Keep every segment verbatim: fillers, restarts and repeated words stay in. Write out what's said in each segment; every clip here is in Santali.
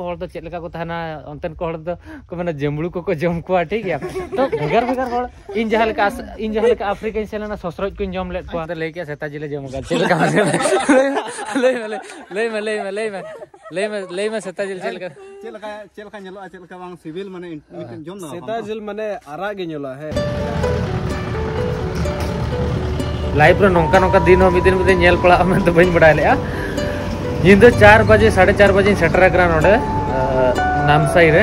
ᱦᱚᱲ ᱫᱚ ᱪᱮᱫ ᱞᱮᱠᱟ ᱠᱚ ᱛᱟᱦᱮᱱᱟ, ᱚᱱᱛᱮᱱ ᱠᱚ ᱦᱚᱲ ᱫᱚ ᱠᱚ ᱢᱮᱱᱟ ᱡᱟᱹᱢᱵᱽᱲᱩ ᱠᱚᱠᱚ ᱡᱚᱢ ᱠᱚᱣᱟ, ᱴᱷᱤᱠ ᱜᱮᱭᱟ᱾ ᱛᱚ ᱵᱷᱮᱜᱟᱨ ᱵᱷᱮᱜᱟᱨ ᱦᱚᱲ, ᱤᱧ ᱡᱟᱦᱟᱸ ᱞᱮᱠᱟ ᱟᱥ-, ᱤᱧ ᱡᱟᱦᱟᱸ ᱞᱮᱠᱟ ᱟᱯᱷᱨᱤᱠᱟᱧ ᱥᱮᱱ ᱞᱮᱱᱟ, ᱥᱚᱥᱨᱚᱡ ᱠᱚᱧ ᱡᱚᱢ ᱞᱮᱫ ᱠᱚᱣᱟ᱾ ᱞᱟᱹᱭ ᱠᱮᱜᱼᱟ ᱥᱮᱛᱟ ᱡᱤᱞᱮ ᱡᱚᱢ ᱟᱠᱟᱫ, ᱪᱮᱫ ᱞᱮᱠᱟ ᱢᱟᱥᱮ? ᱞᱟᱹᱭ ᱢᱮ, ᱞᱟᱹᱭ ᱢᱮ, ᱞᱟᱹᱭ ᱢᱮ, ᱞᱟᱹᱭ ᱢᱮ, ᱞᱟᱹᱭ ᱢᱮ, ᱞᱟᱹᱭ ᱢᱮ ᱥᱮᱛᱟ ᱡᱤᱞ ᱪᱮᱫ ᱞᱮᱠᱟ? ᱪᱮᱫ ᱞᱮᱠᱟ, ᱪᱮᱫ ᱞᱮᱠᱟ ᱧᱮᱞᱚᱜᱼᱟ, ᱪᱮᱫ ᱞᱮᱠᱟ ᱵᱟᱝ ᱥᱤᱵᱤᱞ, ᱢᱟᱱᱮ ᱤᱱ-, ᱢᱤᱫᱴᱮᱱ ᱡᱚᱢ ᱫᱟ ᱥᱮᱛᱟ ᱵᱟᱝ? ᱡᱤᱞ ᱢᱟᱱᱮ ᱟᱨᱟᱜ ᱜᱮ ᱧᱮᱞᱚᱜᱼᱟ, ᱦᱮᱸ᱾ ᱞᱟᱭᱤᱯᱷ ᱨᱮ ᱱᱚᱝᱠᱟ ᱱᱚᱝᱠᱟ ᱫᱤᱱ ᱦᱚᱸ ᱢᱤᱫ ᱫᱤᱱ ᱢᱤᱫ ᱫᱤᱱ ᱧᱮᱞ ᱯᱟᱲᱟᱜᱼᱟ ᱢᱮᱱᱛᱮ ᱵᱟᱹᱧ ᱵᱟᱲᱟᱭ ᱞᱮᱫᱼᱟ᱾ ᱧᱤᱫᱟᱹ ᱪᱟᱨ ᱵᱟᱡᱮ, ᱥᱟᱲᱮ ᱪᱟᱨ ᱵᱟᱡᱮᱧ ᱥᱮᱴᱮᱨ ᱟᱠᱟᱱᱟ ᱱᱚᱰᱮ, ᱟᱸ, ᱱᱟᱢᱥᱟᱭ ᱨᱮ᱾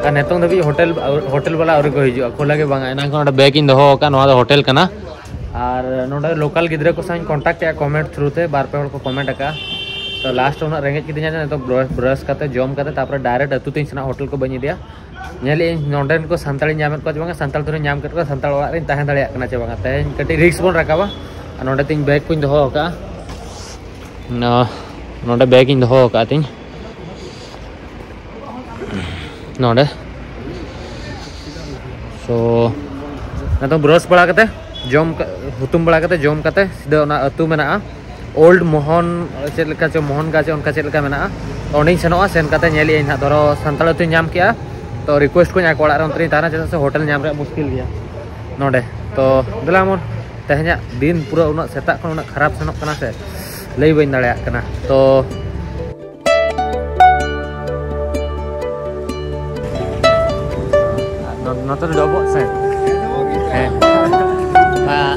ᱟᱨ ᱱᱤᱛᱚᱝ ᱫᱷᱟᱹᱵᱤᱡ ᱦᱳᱴᱮᱞ, ᱦᱳᱴᱮᱞ ᱵᱟᱞᱟ ᱟᱹᱣᱨᱤ ᱠᱚ ᱦᱤᱡᱩᱜᱼᱟ, ᱠᱷᱩᱞᱟᱹ ᱜᱮ ᱵᱟᱝᱟ᱾ ᱮᱱᱟᱝ ᱠᱷᱚᱱ ᱱᱚᱰᱮ ᱵᱮᱜᱽ ᱤᱧ ᱫᱚᱦᱚ ᱟᱠᱟᱫ, ᱱᱚᱣᱟ ᱫᱚ ᱦᱳᱴᱮᱞ ᱠᱟᱱᱟ᱾ ᱟᱨ ᱱᱚᱰᱮ ᱞᱳᱠᱟᱞ ᱜᱤᱫᱽᱨᱟᱹ ᱠᱚ ᱥᱟᱶ ᱤᱧ ᱠᱚᱱᱴᱟᱠᱴ ᱠᱮᱫᱼᱟ ᱠᱚᱢᱮᱱᱴ ᱛᱷᱨᱩ ᱛᱮ, ᱵᱟᱨ ᱯᱮ ᱦᱚᱲ ᱠᱚ ᱠᱚᱢᱮᱱᱴ ᱟᱠᱟᱫᱼᱟ᱾ ᱛᱚ ᱞᱟᱥᱴ ᱩᱱᱟᱹᱜ ᱨᱮᱸᱜᱮᱡ ᱠᱤᱫᱤᱧᱟ ᱡᱮ ᱱᱤᱛᱚᱜ ᱵᱨᱟᱥ, ᱵᱨᱟᱥ ᱠᱟᱛᱮ, ᱡᱚᱢ ᱠᱟᱛᱮ, ᱛᱟᱨᱯᱚᱨᱮ ᱰᱟᱭᱨᱮᱠᱴ ᱟᱹᱛᱩ ᱛᱤᱧ ᱥᱮᱱᱚᱜᱼᱟ, ᱦᱳᱴᱮᱞ ᱠᱚ ᱵᱟᱹᱧ ᱤᱫᱤᱭᱟ᱾ ᱧᱮᱞᱮᱫ ᱟᱹᱧ ᱱᱚᱰᱮᱱ ᱠᱚ ᱥᱟᱱᱛᱟᱲᱤᱧ ᱧᱟᱢᱮᱫ ᱠᱚᱣᱟ ᱪᱮ ᱵᱟᱝᱟ, ᱥᱟᱱᱛᱟᱲ ᱫᱷᱚᱨᱮᱧ ᱧᱟᱢ ᱠᱮᱫ ᱠᱚᱣᱟ, ᱥᱟᱱᱛᱟᱲ ᱚᱲᱟᱜ ᱨᱤᱧ ᱛᱟᱦᱮᱸ ᱫᱟᱲᱮᱭᱟᱜ ᱠᱟᱱᱟ ᱪᱮ ᱵᱟᱝᱟ᱾ ᱛᱮᱦᱮᱧ ᱠᱟᱹᱴᱤᱡ ᱨᱤᱠᱥ ᱵᱚᱱ ᱨᱟᱠᱟᱵᱟ᱾ ᱟᱨ ᱱᱚᱰᱮ ᱛᱤᱧ ᱵᱮᱜᱽ ᱠᱚᱧ ᱫᱚᱦᱚ ᱟᱠᱟᱫᱼᱟ, ᱱᱚ-, ᱱᱚᱰᱮ ᱵᱮᱜᱽ ᱤᱧ ᱫᱚᱦᱚ ᱟᱠᱟᱫ ᱛᱤᱧ᱾ ᱱᱚᱰᱮ᱾ So, ᱱᱤᱛᱚᱝ ᱵᱨᱟᱥ ᱵᱟᱲᱟ ᱠᱟᱛᱮ, ᱡᱚᱢ ᱠᱟ-, ᱦᱩᱛᱩᱢ ᱵᱟᱲᱟ ᱠᱟᱛᱮ, ᱡᱚᱢ ᱠᱟᱛᱮ ᱥᱤᱫᱷᱟᱹ ᱚᱱᱟ ᱟᱹᱛᱩ ᱢᱮᱱᱟᱜᱼᱟ, ᱳᱞᱰ ᱢᱳᱦᱚᱱ, ᱪᱮᱫ ᱞᱮᱠᱟ ᱪᱚ, ᱢᱳᱦᱚᱱ ᱜᱟᱪᱷ ᱚᱱᱠᱟ ᱪᱮᱫ ᱞᱮᱠᱟ ᱢᱮᱱᱟᱜᱼᱟ᱾ ᱛᱚ ᱚᱸᱰᱮᱧ ᱥᱮᱱᱚᱜᱼᱟ, ᱥᱮᱱ ᱠᱟᱛᱮ ᱧᱮᱞ ᱤᱧ ᱦᱟᱸᱜ, ᱫᱷᱚᱨᱚ ᱥᱟᱱᱛᱟᱲ ᱟᱹᱛᱩᱧ ᱧᱟᱢ ᱠᱮᱜᱼᱟ, ᱛᱚ ᱨᱤᱠᱩᱭᱮᱥᱴ ᱠᱚᱧ ᱟᱠᱚ ᱚᱲᱟᱜ ᱨᱮ ᱚᱱᱛᱮ ᱨᱤᱧ ᱛᱟᱦᱮᱱᱟ, ᱪᱮᱫᱟᱜ ᱥᱮ ᱦᱳᱴᱮᱞ ᱧᱟᱢ ᱨᱮᱭᱟᱜ ᱢᱩᱥᱠᱤᱞ ᱜᱮᱭᱟ ᱱᱚᱰᱮ᱾ ᱛᱚ ᱫᱮᱞᱟ ᱢᱚᱱ, ᱛᱮᱦᱮᱧᱟᱜ ᱫᱤᱱ ᱯᱩᱨᱟᱹ ᱩᱱᱟᱹᱜ ᱥᱮᱛᱟᱜ ᱠᱷᱚᱱ ᱩᱱᱟᱹᱜ ᱠᱷᱟᱨᱟᱯ ᱥᱮᱱᱚᱜ ᱠᱟᱱᱟ ᱥᱮ, ᱞᱟᱹᱭ ᱵᱟᱹᱧ ᱫᱟᱲᱮᱭᱟᱜ ᱠᱟᱱᱟ᱾ ᱛᱚ ᱱᱚ-, ᱱᱚᱛᱮ ᱫᱚ ᱰᱚᱵᱚᱜ ᱥᱮ? ᱦᱮᱸ᱾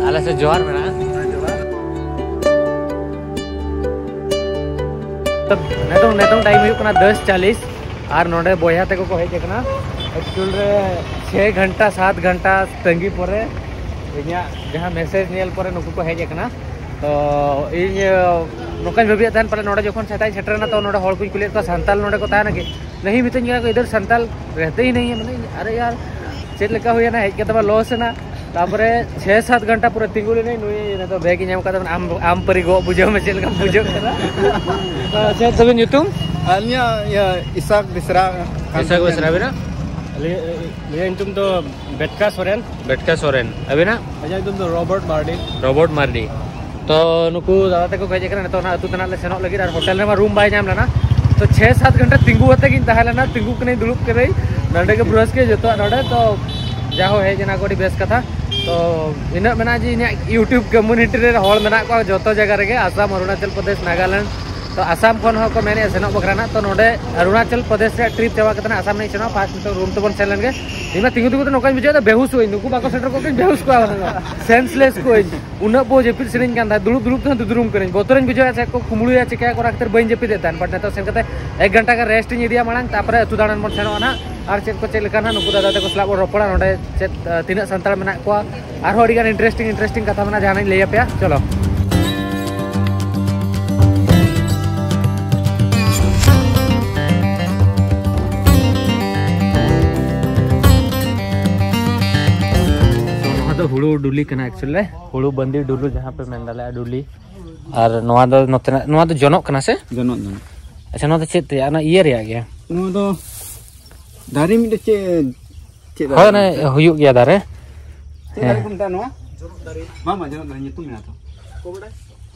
ᱟᱞᱮ ᱥᱮᱫ ᱡᱚᱦᱟᱨ ᱢᱮᱱᱟᱜᱼᱟ᱾ ᱱᱤᱛᱚᱝ, ᱱᱤᱛᱚᱝ ᱴᱟᱭᱤᱢ ᱦᱩᱭᱩᱜ ᱠᱟᱱᱟ ᱫᱚᱥ ᱪᱟᱞᱤᱥ, ᱟᱨ ᱱᱚᱰᱮ ᱵᱚᱭᱦᱟ ᱛᱟᱠᱚ ᱠᱚ ᱦᱮᱡ ᱟᱠᱟᱱᱟ᱾ ᱮᱠᱪᱩᱭᱮᱞ ᱨᱮ ᱪᱷᱮ ᱜᱷᱚᱱᱴᱟ, ᱥᱟᱛ ᱜᱷᱚᱱᱴᱟ ᱛᱟᱺᱜᱤ ᱯᱚᱨᱮ, ᱤᱧᱟᱹᱜ ᱡᱟᱦᱟᱸ ᱢᱮᱥᱮᱡᱽ ᱧᱮᱞ ᱯᱚᱨᱮ ᱱᱩᱠᱩ ᱠᱚ ᱦᱮᱡ ᱟᱠᱟᱱᱟ᱾ ᱛᱚ ᱤᱧ, ᱱᱚᱝᱠᱟᱧ ᱵᱷᱟᱹᱵᱤᱭᱮᱫ ᱛᱟᱦᱮᱱ, ᱯᱟᱞᱮ ᱱᱚᱰᱮ ᱡᱚᱠᱷᱚᱱ ᱥᱮᱛᱟᱜ ᱤᱧ ᱥᱮᱴᱮᱨᱮᱱᱟ, ᱛᱚ ᱱᱚᱰᱮ ᱦᱚᱲ ᱠᱚᱧ ᱠᱩᱞᱤᱭᱮᱫ ᱠᱚᱣᱟ, "ᱥᱟᱱᱛᱟᱲ ᱱᱚᱰᱮ ᱠᱚ ᱛᱟᱦᱮᱱᱟ ᱠᱤ?" ᱱᱟᱦᱤ, ᱢᱤᱛᱟᱹᱧ ᱠᱟᱱᱟ ᱠᱚ, "ᱤᱫᱷᱟᱨ ᱥᱟᱱᱛᱟᱞ ᱨᱮᱦᱛᱮ ᱦᱤ ᱱᱟᱦᱤ ᱦᱮ", ᱢᱟᱱᱮ, ᱟᱨᱮ ᱭᱟᱨ, ᱪᱮᱫ ᱞᱮᱠᱟ ᱦᱩᱭᱮᱱᱟ, ᱦᱮᱡ ᱠᱟᱛᱮ ᱢᱟ ᱞᱚᱥ ᱮᱱᱟ᱾ ᱛᱟᱯᱚᱨᱮ ᱪᱷᱮ ᱥᱟᱛ ᱜᱷᱚᱱᱴᱟ ᱯᱩᱨᱟᱹ ᱛᱤᱸᱜᱩ ᱞᱮᱱᱟᱹᱧ, ᱱᱩᱭ ᱱᱤᱛᱚᱜ ᱵᱮᱜᱽ ᱤᱧ ᱧᱟᱢ ᱠᱟᱫᱟ, ᱟᱢ, ᱟᱢ ᱯᱟᱹᱨᱤ ᱜᱚᱜ ᱵᱩᱡᱷᱟᱹᱣ ᱢᱮ ᱪᱮᱫ ᱞᱮᱠᱟ ᱵᱩᱡᱷᱟᱹᱜ ᱠᱟᱱᱟ᱾ ᱪᱮᱫ ᱛᱟᱵᱤᱱ ᱧᱩᱛᱩᱢ? ᱟᱹᱞᱤᱧᱟᱜ ᱤᱭᱟᱹ ᱤᱥᱟᱠ ᱵᱮᱥᱨᱟ᱾ ᱤᱥᱟᱠ ᱵᱮᱥᱨᱟ ᱟᱹᱵᱤᱱᱟᱜ? ᱟᱹᱞᱤᱧᱟᱜ ᱧᱩᱛᱩᱢ ᱫᱚ ᱵᱮᱴᱠᱟ ᱥᱚᱨᱮᱱ᱾ ᱵᱮᱴᱠᱟ ᱥᱚᱨᱮᱱ᱾ ᱟᱹᱵᱤᱱᱟᱜ? ᱟᱹᱞᱤᱧᱟᱜ ᱧᱩᱛᱩᱢ ᱫᱚ ᱨᱚᱵᱟᱨᱴ ᱢᱟᱨᱰᱤ᱾ ᱨᱚᱵᱟᱨᱴ ᱢᱟᱨᱰᱤ᱾ ᱛᱚ ᱱᱩᱠᱩ ᱫᱟᱫᱟ ᱛᱟᱠᱚ ᱠᱚ ᱦᱮᱡ ᱟᱠᱟᱱᱟ, ᱱᱤᱛᱚᱜ ᱱᱟᱦᱟᱜ ᱟᱹᱛᱩ ᱛᱮᱱᱟᱜ ᱞᱮ ᱥᱮᱱᱚᱜ ᱞᱟᱹᱜᱤᱫ, ᱟᱨ ᱦᱳᱴᱮᱞ ᱨᱮᱢᱟ ᱨᱩᱢ ᱵᱟᱭ ᱧᱟᱢ ᱞᱮᱱᱟ᱾ ᱛᱚ ᱪᱷᱮ ᱥᱟᱛ ᱜᱷᱚᱱᱴᱟ ᱛᱤᱸᱜᱩ ᱠᱟᱛᱮ ᱜᱤᱧ ᱛᱟᱦᱮᱸ ᱞᱮᱱᱟ, ᱛᱤᱸᱜᱩ ᱠᱟᱹᱱᱟᱹᱧ, ᱫᱩᱲᱩᱵ ᱠᱟᱹᱱᱟᱹᱧ, ᱱᱚᱸᱰᱮ ᱜᱮ ᱵᱨᱟᱥ ᱠᱮ ᱡᱚᱛᱚᱣᱟᱜ ᱱᱚᱸᱰᱮ᱾ ᱛᱚ ᱡᱟ ᱦᱚ ᱦᱮᱡ ᱮᱱᱟ ᱠᱚ, ᱟᱹᱰᱤ ᱵᱮᱥ ᱠᱟᱛᱷᱟ᱾ ᱛᱚ ᱤᱱᱟᱹᱜ ᱢᱮᱱᱟᱜᱼᱟ ᱡᱮ ᱤᱧᱟᱹᱜ YouTube community ᱨᱮ ᱦᱚᱲ ᱢᱮᱱᱟᱜ ᱠᱚᱣᱟ ᱡᱚᱛᱚ ᱡᱟᱭᱜᱟ ᱨᱮᱜᱮ, ᱟᱥᱟᱢ, ᱚᱨᱩᱱᱟᱪᱚᱞ ᱯᱨᱚᱫᱮᱥ, ᱱᱟᱜᱟᱞᱮᱱᱰ᱾ ᱛᱚ ᱟᱥᱟᱢ ᱠᱷᱚᱱ ᱦᱚᱸ ᱠᱚ ᱢᱮᱱᱮᱫᱼᱟ ᱥᱮᱱᱚᱜ ᱵᱟᱠᱷᱨᱟ ᱱᱟᱜ᱾ ᱛᱚ ᱱᱚᱸᱰᱮ ᱚᱨᱩᱱᱟᱪᱚᱞ ᱯᱨᱚᱫᱮᱥ ᱨᱮᱭᱟᱜ trip ᱪᱟᱵᱟ ᱠᱟᱛᱮ ᱱᱟᱜ ᱟᱥᱟᱢ ᱱᱟᱜ ᱤᱧ ᱥᱮᱱᱚᱜᱼᱟ᱾ ᱯᱷᱟᱥᱴ ᱱᱤᱛᱚᱜ ᱨᱩᱢ ᱛᱮᱵᱚᱱ ᱥᱮᱱ ᱞᱮᱱ ᱜᱮ᱾ ᱤᱧ ᱢᱟ ᱛᱤᱸᱜᱩ ᱛᱤᱸᱜᱩ ᱛᱮ ᱱᱚᱝᱠᱟᱧ ᱵᱩᱡᱷᱟᱹᱣ ᱮᱫᱟ, ᱵᱮᱦᱩᱥᱚᱜ ᱟᱹᱧ, ᱱᱩᱠᱩ ᱵᱟᱠᱚ ᱥᱮᱴᱮᱨ ᱠᱚᱜ ᱠᱷᱟᱱ ᱵᱮᱦᱩᱥ ᱠᱚᱜᱼᱟ, ᱥᱮᱱᱥᱞᱮᱥ ᱠᱚᱜ ᱟᱹᱧ᱾ ᱩᱱᱟᱹᱜ ᱵᱚ ᱡᱟᱹᱯᱤᱫ ᱥᱮᱨᱮᱧ ᱠᱟᱱ ᱛᱟᱦᱮᱸᱫ, ᱫᱩᱲᱩᱵ ᱫᱩᱲᱩᱵ ᱛᱮᱦᱚᱸ ᱫᱩᱫᱽᱨᱩᱢ ᱠᱟᱹᱱᱟᱹᱧ, ᱵᱚᱛᱚᱨᱤᱧ ᱵᱩᱡᱷᱟᱹᱣᱮᱫ ᱛᱟᱦᱮᱸᱫ ᱠᱚ ᱠᱩᱢᱵᱽᱲᱩᱭᱟ ᱪᱤᱠᱟᱹᱭᱟ ᱠᱚ, ᱚᱱᱟ ᱠᱷᱟᱹᱛᱤᱨ ᱵᱟᱹᱧ ᱡᱟᱹᱯᱤᱫᱮᱫ ᱛᱟᱦᱮᱸᱫ᱾ But ᱱᱤᱛᱚᱜ ᱥᱮᱱ ᱠᱟᱛᱮ ᱮᱠ ᱜᱷᱚᱱᱴᱟ ᱜᱟᱱ ᱨᱮᱥᱴ ᱤᱧ ᱤᱫᱤᱭᱟ ᱢᱟᱲᱟᱝ, ᱛᱟᱨᱯᱚᱨᱮ ᱟᱹᱛᱩ ᱫᱟᱬᱟᱱ ᱵᱚᱱ ᱥᱮᱱᱚᱜᱼᱟ ᱱᱟᱦᱟᱜ᱾ ᱟᱨ ᱪᱮᱫ ᱠᱚ ᱪᱮᱫ ᱞᱮᱠᱟ ᱱᱟᱦᱟᱜ ᱱᱩᱠᱩ ᱫᱟᱫᱟ ᱛᱟᱠᱚ ᱥᱟᱞᱟᱜ ᱵᱚᱱ ᱨᱚᱯᱚᱲᱟ, ᱱᱚᱰᱮ ᱪᱮᱫ, ᱟ, ᱛᱤᱱᱟᱹᱜ ᱥᱟᱱᱛᱟᱲ ᱢᱮᱱᱟᱜ ᱠᱚᱣᱟ, ᱟᱨᱦᱚᱸ ᱟᱹᱰᱤ ᱜᱟᱱ interesting interesting ᱠᱟᱛᱷᱟ ᱢᱮᱱᱟᱜᱼᱟ, ᱡᱟᱦᱟᱱᱟᱜ ᱤᱧ ᱞᱟᱹᱭ ᱟᱯᱮᱭᱟ᱾ ᱪᱚᱞᱚ᱾ ᱱᱚᱣᱟ ᱫᱚ ᱦᱩᱲᱩ ᱰᱩᱞᱤ ᱠᱟᱱᱟ actually, ᱦᱩᱲᱩ ᱵᱟᱸᱫᱤ ᱰᱩᱞᱩ ᱡᱟᱦᱟᱸ ᱯᱮ ᱢᱮᱱ ᱫᱟᱲᱮᱭᱟᱜᱼᱟ, ᱰᱩᱞᱤ᱾ ᱟᱨ ᱱᱚᱣᱟ ᱫᱚ ᱱᱚᱛᱮᱱᱟᱜ, ᱱᱚᱣᱟ ᱫᱚ ᱡᱚᱱᱚᱜ ᱠᱟᱱᱟ ᱥᱮ? ᱡᱚᱱᱚᱜ, ᱡᱚᱱᱚᱜ᱾ ᱟᱪᱪᱷᱟ, ᱱᱚᱣᱟ ᱫᱚ ᱪᱮᱫ ᱛᱮᱭᱟᱜ? ᱚᱱᱟ ᱤᱭᱟᱹ ᱨᱮᱭᱟᱜ ᱜᱮ? ᱱᱚᱣᱟ ᱫᱚ ᱫᱟᱨᱮ ᱢᱤᱫᱴᱮᱡ ᱪᱮᱫ, ᱪᱮᱫ ᱦᱳᱭ, ᱫᱟᱨᱮ ᱚᱱᱮ ᱠᱟᱱᱟ? ᱦᱩᱭᱩᱜ ᱜᱮᱭᱟ ᱫᱟᱨᱮ᱾ ᱪᱮᱫ ᱫᱟᱨᱮ ᱦᱮᱸ᱾ ᱠᱚ ᱢᱮᱛᱟᱜᱼᱟ ᱱᱚᱣᱟ? ᱵᱟᱝ, ᱵᱟᱝ, ᱡᱚᱱᱚᱜ ᱫᱟᱨᱮ ᱧᱩᱛᱩᱢ ᱢᱮᱱᱟᱜᱼᱟ ᱛᱚ᱾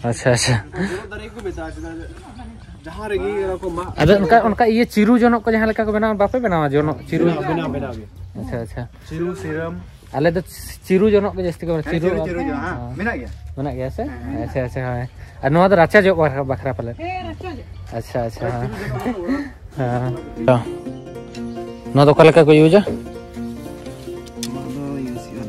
ᱟᱪᱪᱷᱟ, ᱟᱪᱪᱷᱟ᱾ ᱡᱚᱱᱚᱜ ᱫᱟᱨᱮ ᱜᱮᱠᱚ ᱢᱮᱛᱟᱜᱼᱟ, ᱪᱮᱫᱟᱜ ᱡᱮ ᱡᱟᱦᱟᱸ ᱨᱮᱜᱮ ᱚᱱᱟ ᱠᱚ ᱢᱟᱜ ᱟᱫᱚ ᱚᱱᱠᱟ, ᱚᱱᱠᱟ ᱤᱭᱟᱹ ᱪᱤᱨᱩ ᱡᱚᱱᱚᱜ ᱠᱚ ᱡᱟᱦᱟᱸ ᱞᱮᱠᱟ ᱠᱚ ᱵᱮᱱᱟᱣᱟ, ᱵᱟᱯᱮ ᱵᱮᱱᱟᱣᱟ ᱡᱚᱱᱚᱜ ᱪᱤᱨᱩ? ᱵᱮᱱᱟᱣ, ᱵᱮᱱᱟᱣ, ᱵᱮᱱᱟᱣ ᱜᱮ᱾ ᱟᱪᱪᱷᱟ, ᱟᱪᱪᱷᱟ᱾ ᱪᱤᱨᱩ, ᱥᱤᱨᱟᱹᱢ᱾ ᱟᱞᱮ ᱫᱚ ᱪᱤᱨᱩ ᱡᱚᱱᱚᱜ ᱜᱮ ᱡᱟᱹᱥᱛᱤ ᱠᱚ ᱢᱮᱱᱟ᱾ ᱦᱮᱸ, ᱪᱤᱨᱩ ᱪᱤᱨᱩ, ᱟᱨ ᱪᱤᱨᱩ ᱡᱚᱱᱚᱜ, ᱦᱮᱸ, ᱦᱮᱸ᱾ ᱢᱮᱱᱟᱜ ᱜᱮᱭᱟ? ᱢᱮᱱᱟᱜ ᱜᱮᱭᱟ ᱥᱮ? ᱦᱮᱸ, ᱦᱮᱸ, ᱟᱪᱪᱷᱟ, ᱟᱪᱪᱷᱟ, ᱦᱳᱭ᱾ ᱟᱨ ᱱᱚᱣᱟ ᱫᱚ ᱨᱟᱪᱟ ᱡᱚᱜ ᱵᱟᱠᱷᱨᱟ, ᱵᱟᱠᱷᱨᱟ ᱯᱟᱞᱮ? ᱦᱮᱸ, ᱨᱟᱪᱟ ᱡᱚᱜ᱾ ᱟᱪᱪᱷᱟ, ᱟᱪᱪᱷᱟ, ᱦᱳᱭ᱾ ᱦᱮᱸ᱾ ᱛᱚ, ᱱᱚᱣᱟ ᱫᱚ ᱚᱠᱟ ᱞᱮᱠᱟ ᱠᱚ ᱤᱭᱩᱡᱟ? ᱱᱚᱣᱟ ᱫᱚ ᱤᱭᱩᱡᱽ ᱦᱩᱭᱩᱜᱼᱟ᱾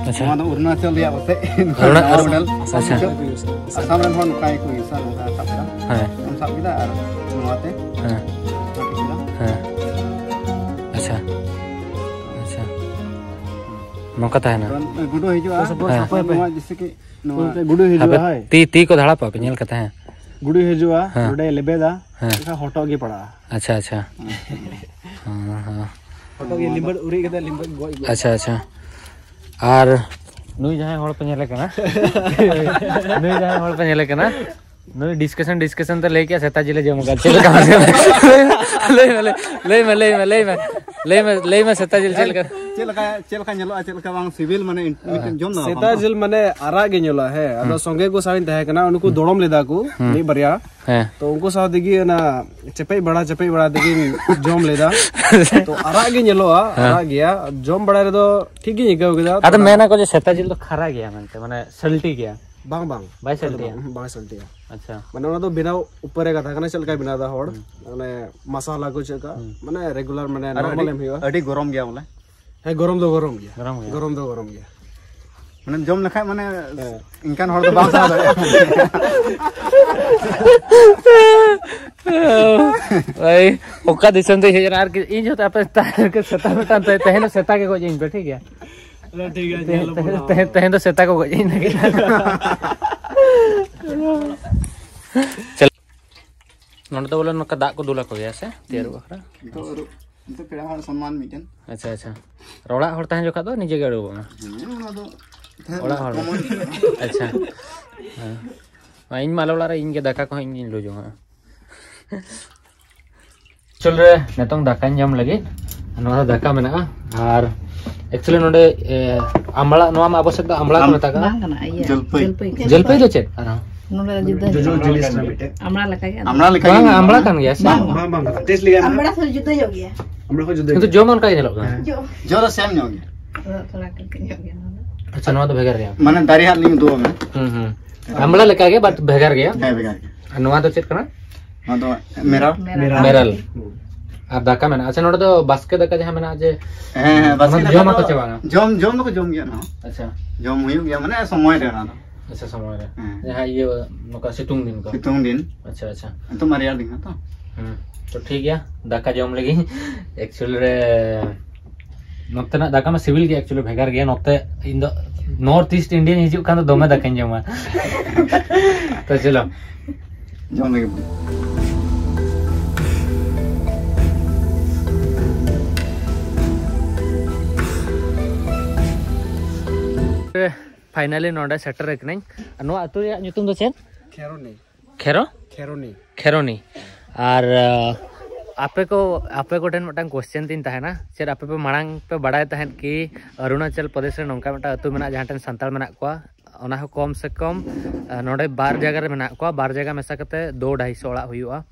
ᱟᱪᱪᱷᱟ᱾ ᱱᱚᱣᱟ ᱫᱚ ᱚᱨᱩᱱᱟᱪᱚᱞ ᱨᱮᱭᱟᱜ ᱯᱟᱥᱮᱡ ᱚᱨᱩᱱᱟ-, ᱱᱟᱣᱟ ᱢᱚᱰᱮᱞ᱾ ᱟᱪᱪᱷᱟ᱾ ᱟᱥᱟᱢ ᱨᱮᱱ ᱦᱚᱲ ᱱᱚᱝᱠᱟ ᱜᱮᱠᱚ ᱤᱭᱩᱡᱟ, ᱱᱚᱝᱠᱟ ᱥᱟᱵ ᱠᱮᱫᱟ᱾ ᱦᱮᱸ᱾ ᱥᱟᱵ ᱠᱮᱫᱟ ᱟᱨ ᱱᱚᱣᱟᱛᱮ᱾ ᱦᱮᱸ᱾ ᱦᱮᱸ᱾ ᱟᱪᱪᱷᱟ᱾ ᱟᱪᱪᱷᱟ᱾ ᱱᱚᱝᱠᱟ ᱛᱟᱦᱮᱱᱟ᱾ ᱜᱩᱰᱩ ᱦᱤᱡᱩᱜᱼᱟ᱾ ᱦᱮᱸ᱾ ᱱᱚᱣᱟ ᱡᱮᱭᱥᱮ ᱠᱤ ᱱᱚᱣᱟ ᱜᱩᱰᱩ ᱦᱤᱡᱩᱜᱼᱟ, ᱦᱟᱯᱮ, ᱦᱳᱭ᱾ ᱛᱤ, ᱛᱤ ᱠᱚ ᱫᱷᱟᱲᱟᱯᱟ ᱯᱮ, ᱧᱮᱞ ᱠᱟᱛᱮ, ᱦᱮᱸ᱾ ᱜᱩᱰᱩ ᱦᱤᱡᱩᱜᱼᱟ, ᱦᱮᱸ᱾ ᱱᱚᱰᱮ ᱞᱮᱵᱮᱫᱟ, ᱦᱮᱸ᱾ ᱮᱱᱠᱷᱟᱱ ᱦᱚᱴᱚᱜ ᱜᱮ ᱯᱟᱲᱟᱜᱼᱟ᱾ ᱟᱪᱪᱷᱟ, ᱟᱪᱪᱷᱟ᱾ ᱦᱮᱸ, ᱦᱮᱸ᱾ ᱦᱚᱴᱚᱜ ᱜᱮ ᱞᱤᱢᱵᱟᱹᱲ ᱩᱨᱤᱡ ᱠᱟᱛᱮ ᱞᱤᱢᱵᱟᱹᱲ ᱜᱚᱡ ᱜᱚᱡ᱾ ᱟᱪᱪᱷᱟ, ᱟᱪᱪᱷᱟ᱾ ᱟᱨ ᱱᱩᱭ ᱡᱟᱦᱟᱸᱭ ᱦᱚᱲ ᱯᱮ ᱧᱮᱞᱮ ᱠᱟᱱᱟ, ᱱᱩᱭ ᱡᱟᱦᱟᱸᱭ ᱦᱚᱲ ᱯᱮ ᱧᱮᱞᱮ ᱠᱟᱱᱟ, ᱱᱩᱭ discussion, discussion ᱛᱮ ᱞᱟᱹᱭ ᱠᱮᱜᱼᱟ ᱥᱮᱛᱟ ᱡᱤᱞᱮ ᱡᱚᱢ ᱟᱠᱟᱫ᱾ ᱪᱮᱫ ᱞᱮᱠᱟ? ᱞᱟᱹᱭ ᱢᱮ, ᱞᱟᱹᱭ ᱢᱮ, ᱞᱟᱹᱭ ᱢᱮ, ᱞᱟᱹᱭ ᱢᱮ᱾ ᱞᱟᱹᱭ ᱢᱮ, ᱞᱟᱹᱭ ᱢᱮ, ᱥᱮᱛᱟ ᱡᱤᱞ ᱪᱮᱫ ᱞᱮᱠᱟ? ᱪᱮᱫ ᱞᱮᱠᱟ, ᱪᱮᱫ ᱞᱮᱠᱟ ᱧᱮᱞᱚᱜᱼᱟ, ᱪᱮᱫ ᱞᱮᱠᱟ ᱵᱟᱝ ᱥᱤᱵᱤᱞ, ᱢᱟᱱᱮ ᱤᱱ-, ᱢᱤᱫᱴᱮᱱ ᱡᱚᱢ ᱫᱚ ᱥᱮᱛᱟ ᱵᱟᱝ? ᱡᱤᱞ ᱢᱟᱱᱮ ᱟᱨᱟᱜ ᱜᱮ ᱧᱮᱞᱚᱜᱼᱟ, ᱦᱮᱸ᱾ ᱟᱫᱚ ᱥᱚᱸᱜᱮ ᱠᱚ ᱥᱟᱶ ᱤᱧ ᱛᱟᱦᱮᱸ ᱠᱟᱱᱟ, ᱩᱱᱠᱩ ᱫᱚᱲᱚᱢ ᱞᱮᱫᱟ ᱠᱚ ᱦᱩᱸ᱾ ᱢᱤᱫ ᱵᱟᱨᱭᱟ᱾ ᱦᱮᱸ᱾ ᱛᱚ ᱩᱱᱠᱩ ᱥᱟᱶ ᱛᱮᱜᱮ ᱚᱱᱟ ᱪᱮᱯᱮᱡ ᱵᱟᱲᱟ, ᱪᱮᱯᱮᱡ ᱵᱟᱲᱟ ᱛᱮᱜᱮᱧ ᱡᱚᱢ ᱞᱮᱫᱟ᱾ ᱛᱚ ᱟᱨᱟᱜ ᱜᱮ ᱧᱮᱞᱚᱜᱼᱟ, ᱦᱮᱸ᱾ ᱟᱨᱟᱜ ᱜᱮᱭᱟ, ᱡᱚᱢ ᱵᱟᱲᱟᱭ ᱨᱮᱫᱚ ᱴᱷᱤᱠ ᱜᱤᱧ ᱟᱹᱭᱠᱟᱹᱣ ᱠᱮᱫᱟ᱾ ᱟᱫᱚ ᱛᱷᱚᱲᱟ ᱢᱮᱱᱟ ᱠᱚ ᱡᱮ ᱥᱮᱛᱟ ᱡᱤᱞ ᱫᱚ ᱠᱷᱟᱨᱟ ᱜᱮᱭᱟ ᱢᱮᱱᱛᱮ, ᱢᱟᱱᱮ ᱥᱟᱞᱴᱤ ᱜᱮᱭᱟ᱾ ᱵᱟᱝ, ᱵᱟᱝ᱾ ᱵᱟᱭ ᱚᱱᱠᱟ ᱫᱚ ᱥᱟᱞᱴᱤᱭᱟ? ᱵᱟᱝ, ᱵᱟᱝ ᱥᱟᱞᱴᱤᱭᱟ᱾ ᱟᱪᱪᱷᱟ᱾ ᱢᱟᱱᱮ ᱚᱱᱟ ᱫᱚ ᱵᱮᱱᱟᱣ ᱩᱯᱚᱨᱮ ᱠᱟᱛᱷᱟ ᱠᱟᱱᱟ, ᱪᱮᱫ ᱞᱮᱠᱟᱭ ᱵᱮᱱᱟᱣ ᱮᱫᱟ ᱦᱚᱲ᱾ ᱦᱩᱸ᱾ ᱢᱟᱱᱮ ᱢᱟᱥᱟᱞᱟ ᱠᱚ ᱪᱮᱫ ᱞᱮᱠᱟ, ᱦᱩᱸ᱾ ᱢᱟᱱᱮ regular, ᱢᱟᱱᱮ ᱟᱨ normal ᱟᱹᱰᱤ, ᱮᱢ ᱦᱩᱭᱩᱜᱼᱟ᱾ ᱟᱹᱰᱤ ᱜᱚᱨᱚᱢ ᱜᱮᱭᱟ ᱵᱚᱞᱮ᱾ ᱦᱮᱸ, ᱜᱚᱨᱚᱢ ᱫᱚ ᱜᱚᱨᱚᱢ ᱜᱮᱭᱟ᱾ ᱜᱚᱨᱚᱢ ᱜᱮᱭᱟ᱾ ᱜᱚᱨᱚᱢ ᱫᱚ ᱜᱚᱨᱚᱢ ᱜᱮᱭᱟ᱾ ᱢᱟᱱᱮ ᱡᱚᱢ ᱞᱮᱠᱷᱟᱡ ᱢᱟᱱᱮ ᱦᱮᱸ᱾ ᱤᱱᱠᱟᱱ ᱦᱚᱲ ᱫᱚ ᱵᱟᱝ ᱥᱟᱦᱟᱣ ᱫᱟᱲᱮᱭᱟᱜᱼᱟ᱾ ᱵᱷᱟᱭ, ᱚᱠᱟ ᱫᱤᱥᱚᱢ ᱛᱮᱧ ᱦᱮᱡ ᱮᱱᱟ? ᱟᱨ ᱤᱧ ᱡᱚᱛᱚ ᱟᱯᱮ ᱥᱮᱛᱟ ᱢᱤᱫᱴᱟᱝ ᱛᱮ-, ᱛᱮᱦᱮᱧ ᱫᱚ ᱥᱮᱛᱟ ᱜᱮ ᱜᱚᱡ ᱤᱧ ᱯᱮ, ᱴᱷᱤᱠ ᱜᱮᱭᱟ? ᱟᱫᱚ ᱴᱷᱤᱠ ᱜᱮᱭᱟ, ᱛᱮᱦᱮᱧ, ᱧᱮᱞ ᱟᱵᱚᱱ ᱛᱮᱦᱮᱧ, ᱦᱟᱸᱜ᱾ ᱛᱮᱦᱮᱧ, ᱛᱮᱦᱮᱧ ᱫᱚ ᱥᱮᱛᱟ ᱠᱚ ᱜᱚᱡ ᱤᱧ ᱞᱟᱹᱜᱤᱫ᱾ ᱪᱟᱞ-, ᱱᱚᱸᱰᱮ ᱫᱚ ᱵᱚᱞᱮ ᱱᱚᱝᱠᱟ ᱫᱟᱜ ᱠᱚ ᱫᱩᱞ ᱟᱠᱚ ᱜᱮᱭᱟ ᱥᱮ ᱛᱤ ᱟᱹᱨᱩᱵ ᱵᱟᱠᱷᱨᱟ? ᱱᱤᱛᱚᱜ ᱟᱹᱨᱩᱵ, ᱱᱤᱛᱚᱜ ᱯᱮᱲᱟ ᱦᱚᱲ ᱥᱚᱱᱢᱟᱱ ᱢᱤᱫᱴᱮᱱ᱾ ᱟᱪᱪᱷᱟ, ᱟᱪᱪᱷᱟ᱾ ᱟᱨ ᱚᱲᱟᱜ ᱦᱚᱲ ᱛᱟᱦᱮᱸ ᱡᱚᱠᱷᱟᱡ ᱫᱚ ᱱᱤᱡᱮ ᱜᱮ ᱟᱹᱨᱩᱵᱚᱜ ᱢᱮ᱾ ᱦᱮᱸ, ᱚᱱᱟ ᱫᱚ ᱛᱟᱦᱮᱸ ᱚᱲᱟᱜ ᱦᱚᱲ ᱜᱮ᱾ ᱠᱚᱢᱚᱱ᱾ ᱟᱪᱪᱷᱟ᱾ ᱦᱮᱸ᱾ ᱤᱧ ᱢᱟ ᱟᱞᱮ ᱚᱲᱟᱜ ᱨᱮ ᱤᱧ ᱜᱮ ᱫᱟᱠᱟ ᱠᱚᱦᱚᱸ ᱤᱧ ᱜᱤᱧ ᱞᱩ ᱡᱚᱝᱟᱜᱼᱟ᱾ ᱮᱠᱪᱩᱭᱮᱞ ᱨᱮ ᱱᱤᱛᱚᱝ ᱫᱟᱠᱟᱧ ᱡᱚᱢ ᱞᱟᱹᱜᱤᱫ᱾ ᱱᱚᱣᱟ ᱫᱚ ᱫᱟᱠᱟ ᱢᱮᱱᱟᱜᱼᱟ᱾ ᱟᱨ ᱮᱠᱪᱩᱭᱮᱞᱤ ᱱᱚᱰᱮ, ᱮ, ᱟᱢᱲᱟ, ᱱᱚᱣᱟ ᱢᱟ ᱟᱵᱚ ᱥᱮᱫ ᱫᱚ ᱟᱢᱲᱟ ᱠᱚ ᱟᱢ-, ᱢᱮᱛᱟᱜ ᱠᱟᱱᱟ᱾ ᱵᱟᱝ ᱠᱟᱱᱟ, ᱤᱭᱟᱹ, ᱡᱚᱞᱯᱟᱹᱭ᱾ ᱡᱚᱞᱯᱟᱹᱭ ᱠᱟᱱᱟ᱾ ᱡᱚᱞᱯᱟᱹᱭ ᱫᱚ ᱪᱮᱫ ᱟᱨᱦᱚᱸ? ᱱᱚᱰᱮ ᱫᱚ ᱡᱩᱫᱟᱹ ᱡᱚᱡᱚ ᱧᱚᱜ᱾ ᱡᱤᱱᱤᱥ ᱨᱮᱱᱟᱜ ᱢᱤᱫᱴᱮᱡ᱾ ᱟᱢᱲᱟ ᱞᱮᱠᱟ ᱜᱮ᱾ ᱟᱢᱲᱟ ᱞᱮᱠᱟ ᱵᱟᱝ, ᱜᱮ ᱟᱢᱲᱟ ᱵᱟᱝ? ᱠᱟᱱ ᱜᱮᱭᱟ ᱥᱮ? ᱵᱟᱝ, ᱵᱟᱝ, ᱵᱟᱝ᱾ ᱴᱮᱥᱴ ᱞᱮᱜᱟᱭ ᱢᱮ᱾ ᱟᱢᱲᱟ ᱠᱷᱚᱱ ᱡᱩᱫᱟᱹ ᱧᱚᱜ ᱜᱮᱭᱟ᱾ ᱟᱢᱲᱟ ᱠᱷᱚᱱ ᱡᱩᱫᱟᱹ ᱠᱤᱱᱛᱩ ᱧᱚᱜ᱾ ᱡᱚᱢ ᱚᱱᱠᱟ ᱜᱮ ᱧᱮᱞᱚᱜ ᱠᱟᱱᱟ᱾ ᱦᱮᱸ᱾ ᱡᱚ᱾ ᱡᱚ ᱫᱚ ᱥᱮᱢ ᱧᱚᱜ ᱜᱮᱭᱟ᱾ ᱟᱫᱚ ᱛᱷᱚᱲᱟ ᱠᱟᱹᱴᱤᱡ ᱧᱚᱜ ᱜᱮᱭᱟ ᱱᱚᱣᱟ ᱫᱚ᱾ ᱟᱪᱪᱷᱟ, ᱱᱚᱣᱟ ᱫᱚ ᱵᱷᱮᱜᱟᱨ ᱜᱮᱭᱟ᱾ ᱢᱟᱱᱮ ᱫᱟᱨᱮ ᱦᱟᱸᱜ ᱞᱤᱧ ᱩᱫᱩᱜ ᱟᱢᱟ᱾ ᱦᱩᱸ, ᱦᱩᱸ᱾ ᱟᱢᱲᱟ ᱞᱮᱠᱟ ᱜᱮ, but ᱵᱷᱮᱜᱟᱨ ᱜᱮᱭᱟ᱾ ᱦᱮᱸ, ᱵᱷᱮᱜᱟᱨ ᱜᱮᱭᱟ᱾ ᱟᱨ ᱱᱚᱣᱟ ᱫᱚ ᱪᱮᱫ ᱠᱟᱱᱟ? ᱱᱚᱣᱟ ᱫᱚ ᱢᱮᱨᱟᱞ᱾ ᱢᱮᱨᱟᱞ᱾ ᱢᱮᱨᱟᱞ᱾ ᱦᱩᱸ᱾ ᱟᱨ ᱫᱟᱠᱟ ᱢᱮᱱᱟᱜᱼᱟ᱾ ᱟᱪᱪᱷᱟ, ᱱᱚᱰᱮ ᱫᱚ ᱵᱟᱥᱠᱮ ᱫᱟᱠᱟ ᱡᱟᱦᱟᱸ ᱢᱮᱱᱟᱜᱼᱟ ᱡᱮ, ᱦᱮᱸ, ᱦᱮᱸ, ᱚᱱᱟ ᱵᱟᱥᱠᱮ ᱫᱚ ᱫᱟᱠᱟ ᱡᱚᱢ ᱫᱚ ᱟᱠᱚ ᱪᱮ ᱵᱟᱝᱟ? ᱡᱚᱢ, ᱡᱚᱢ ᱫᱚᱠᱚ ᱡᱚᱢ ᱜᱮᱭᱟ ᱱᱚᱣᱟ᱾ ᱟᱪᱪᱷᱟ᱾ ᱡᱚᱢ ᱦᱩᱭᱩᱜ ᱜᱮᱭᱟ, ᱢᱟᱱᱮ ᱥᱚᱢᱚᱭ ᱨᱮ ᱚᱱᱟ ᱫᱚ᱾ ᱟᱪᱪᱷᱟ, ᱥᱚᱢᱚᱭ ᱨᱮ᱾ ᱦᱮᱸ᱾ ᱡᱟᱦᱟᱸ ᱤᱭᱟᱹ, ᱱᱚᱝᱠᱟ ᱥᱤᱛᱩᱝ ᱫᱤᱱ ᱠᱚ᱾ ᱥᱤᱛᱩᱝ ᱫᱤᱱ᱾ ᱟᱪᱪᱷᱟ, ᱟᱪᱪᱷᱟ᱾ ᱱᱤᱛᱚᱜ ᱢᱟ ᱨᱮᱭᱟᱲ ᱫᱤᱱ ᱠᱟᱱᱟ ᱛᱚ᱾ ᱦᱩᱸ᱾ ᱛᱚ ᱴᱷᱤᱠ ᱜᱮᱭᱟ, ᱫᱟᱠᱟ ᱡᱚᱢ ᱞᱟᱹᱜᱤᱫ᱾ ᱮᱠᱪᱩᱭᱮᱞ ᱨᱮ ᱱᱚᱛᱮᱱᱟᱜ ᱫᱟᱠᱟ ᱢᱟ ᱥᱤᱵᱤᱞ ᱜᱮ, ᱮᱠᱪᱩᱭᱮᱞᱤ ᱵᱷᱮᱜᱟᱨ ᱜᱮᱭᱟ᱾ ᱱᱚᱛᱮ ᱤᱧ ᱫᱚ North East Indian ᱦᱤᱡᱩᱜ ᱠᱷᱟᱱ ᱫᱚ ᱫᱚᱢᱮ ᱫᱟᱠᱟᱧ ᱡᱚᱢᱟ᱾ ᱛᱚ ᱪᱚᱞᱚ᱾ ᱡᱚᱢ ᱞᱟᱹᱜᱤᱫ ᱵᱚᱱ᱾ ᱯᱷᱟᱭᱱᱟᱞᱤ ᱱᱚᱰᱮ ᱥᱮᱴᱮᱨ ᱟᱠᱟᱱᱟᱹᱧ᱾ ᱱᱚᱣᱟ ᱟᱹᱛᱩ ᱨᱮᱭᱟᱜ ᱧᱩᱛᱩᱢ ᱫᱚ ᱪᱮᱫ? ᱠᱷᱮᱨᱳᱱᱤ᱾ ᱠᱷᱮᱨᱚ? ᱠᱷᱮᱨᱳᱱᱤ᱾ ᱠᱷᱮᱨᱳᱱᱤ᱾ ᱟᱨ, ᱟᱸ, ᱟᱯᱮ ᱠᱚ, ᱟᱯᱮ ᱠᱚᱴᱷᱮᱱ ᱢᱤᱫᱴᱟᱝ ᱠᱚᱥᱪᱮᱱ ᱛᱤᱧ ᱛᱟᱦᱮᱱᱟ, ᱪᱮᱫ ᱟᱯᱮ ᱯᱮ ᱢᱟᱲᱟᱝ ᱯᱮ ᱵᱟᱲᱟᱭ ᱛᱟᱦᱮᱸᱫ ᱠᱤ ᱚᱨᱩᱱᱟᱪᱚᱞ ᱯᱨᱚᱫᱮᱥ ᱨᱮ ᱱᱚᱝᱠᱟ ᱢᱤᱫᱴᱟᱝ ᱟᱹᱛᱩ ᱢᱮᱱᱟᱜᱼᱟ ᱡᱟᱦᱟᱸ ᱴᱷᱮᱱ ᱥᱟᱱᱛᱟᱲ ᱢᱮᱱᱟᱜ ᱠᱚᱣᱟ? ᱚᱱᱟ ᱦᱚᱸ ᱠᱚᱢ ᱥᱮ ᱠᱚᱢ, ᱟᱸ, ᱱᱚᱰᱮ ᱵᱟᱨ ᱡᱟᱭᱜᱟ ᱨᱮ ᱢᱮᱱᱟᱜ ᱠᱚᱣᱟ, ᱵᱟᱨ ᱡᱟᱭᱜᱟ ᱢᱮᱥᱟ ᱠᱟᱛᱮ ᱫᱩ ᱰᱷᱟᱭ ᱥᱚ ᱚᱲᱟᱜ ᱦᱩᱭᱩᱜᱼᱟ᱾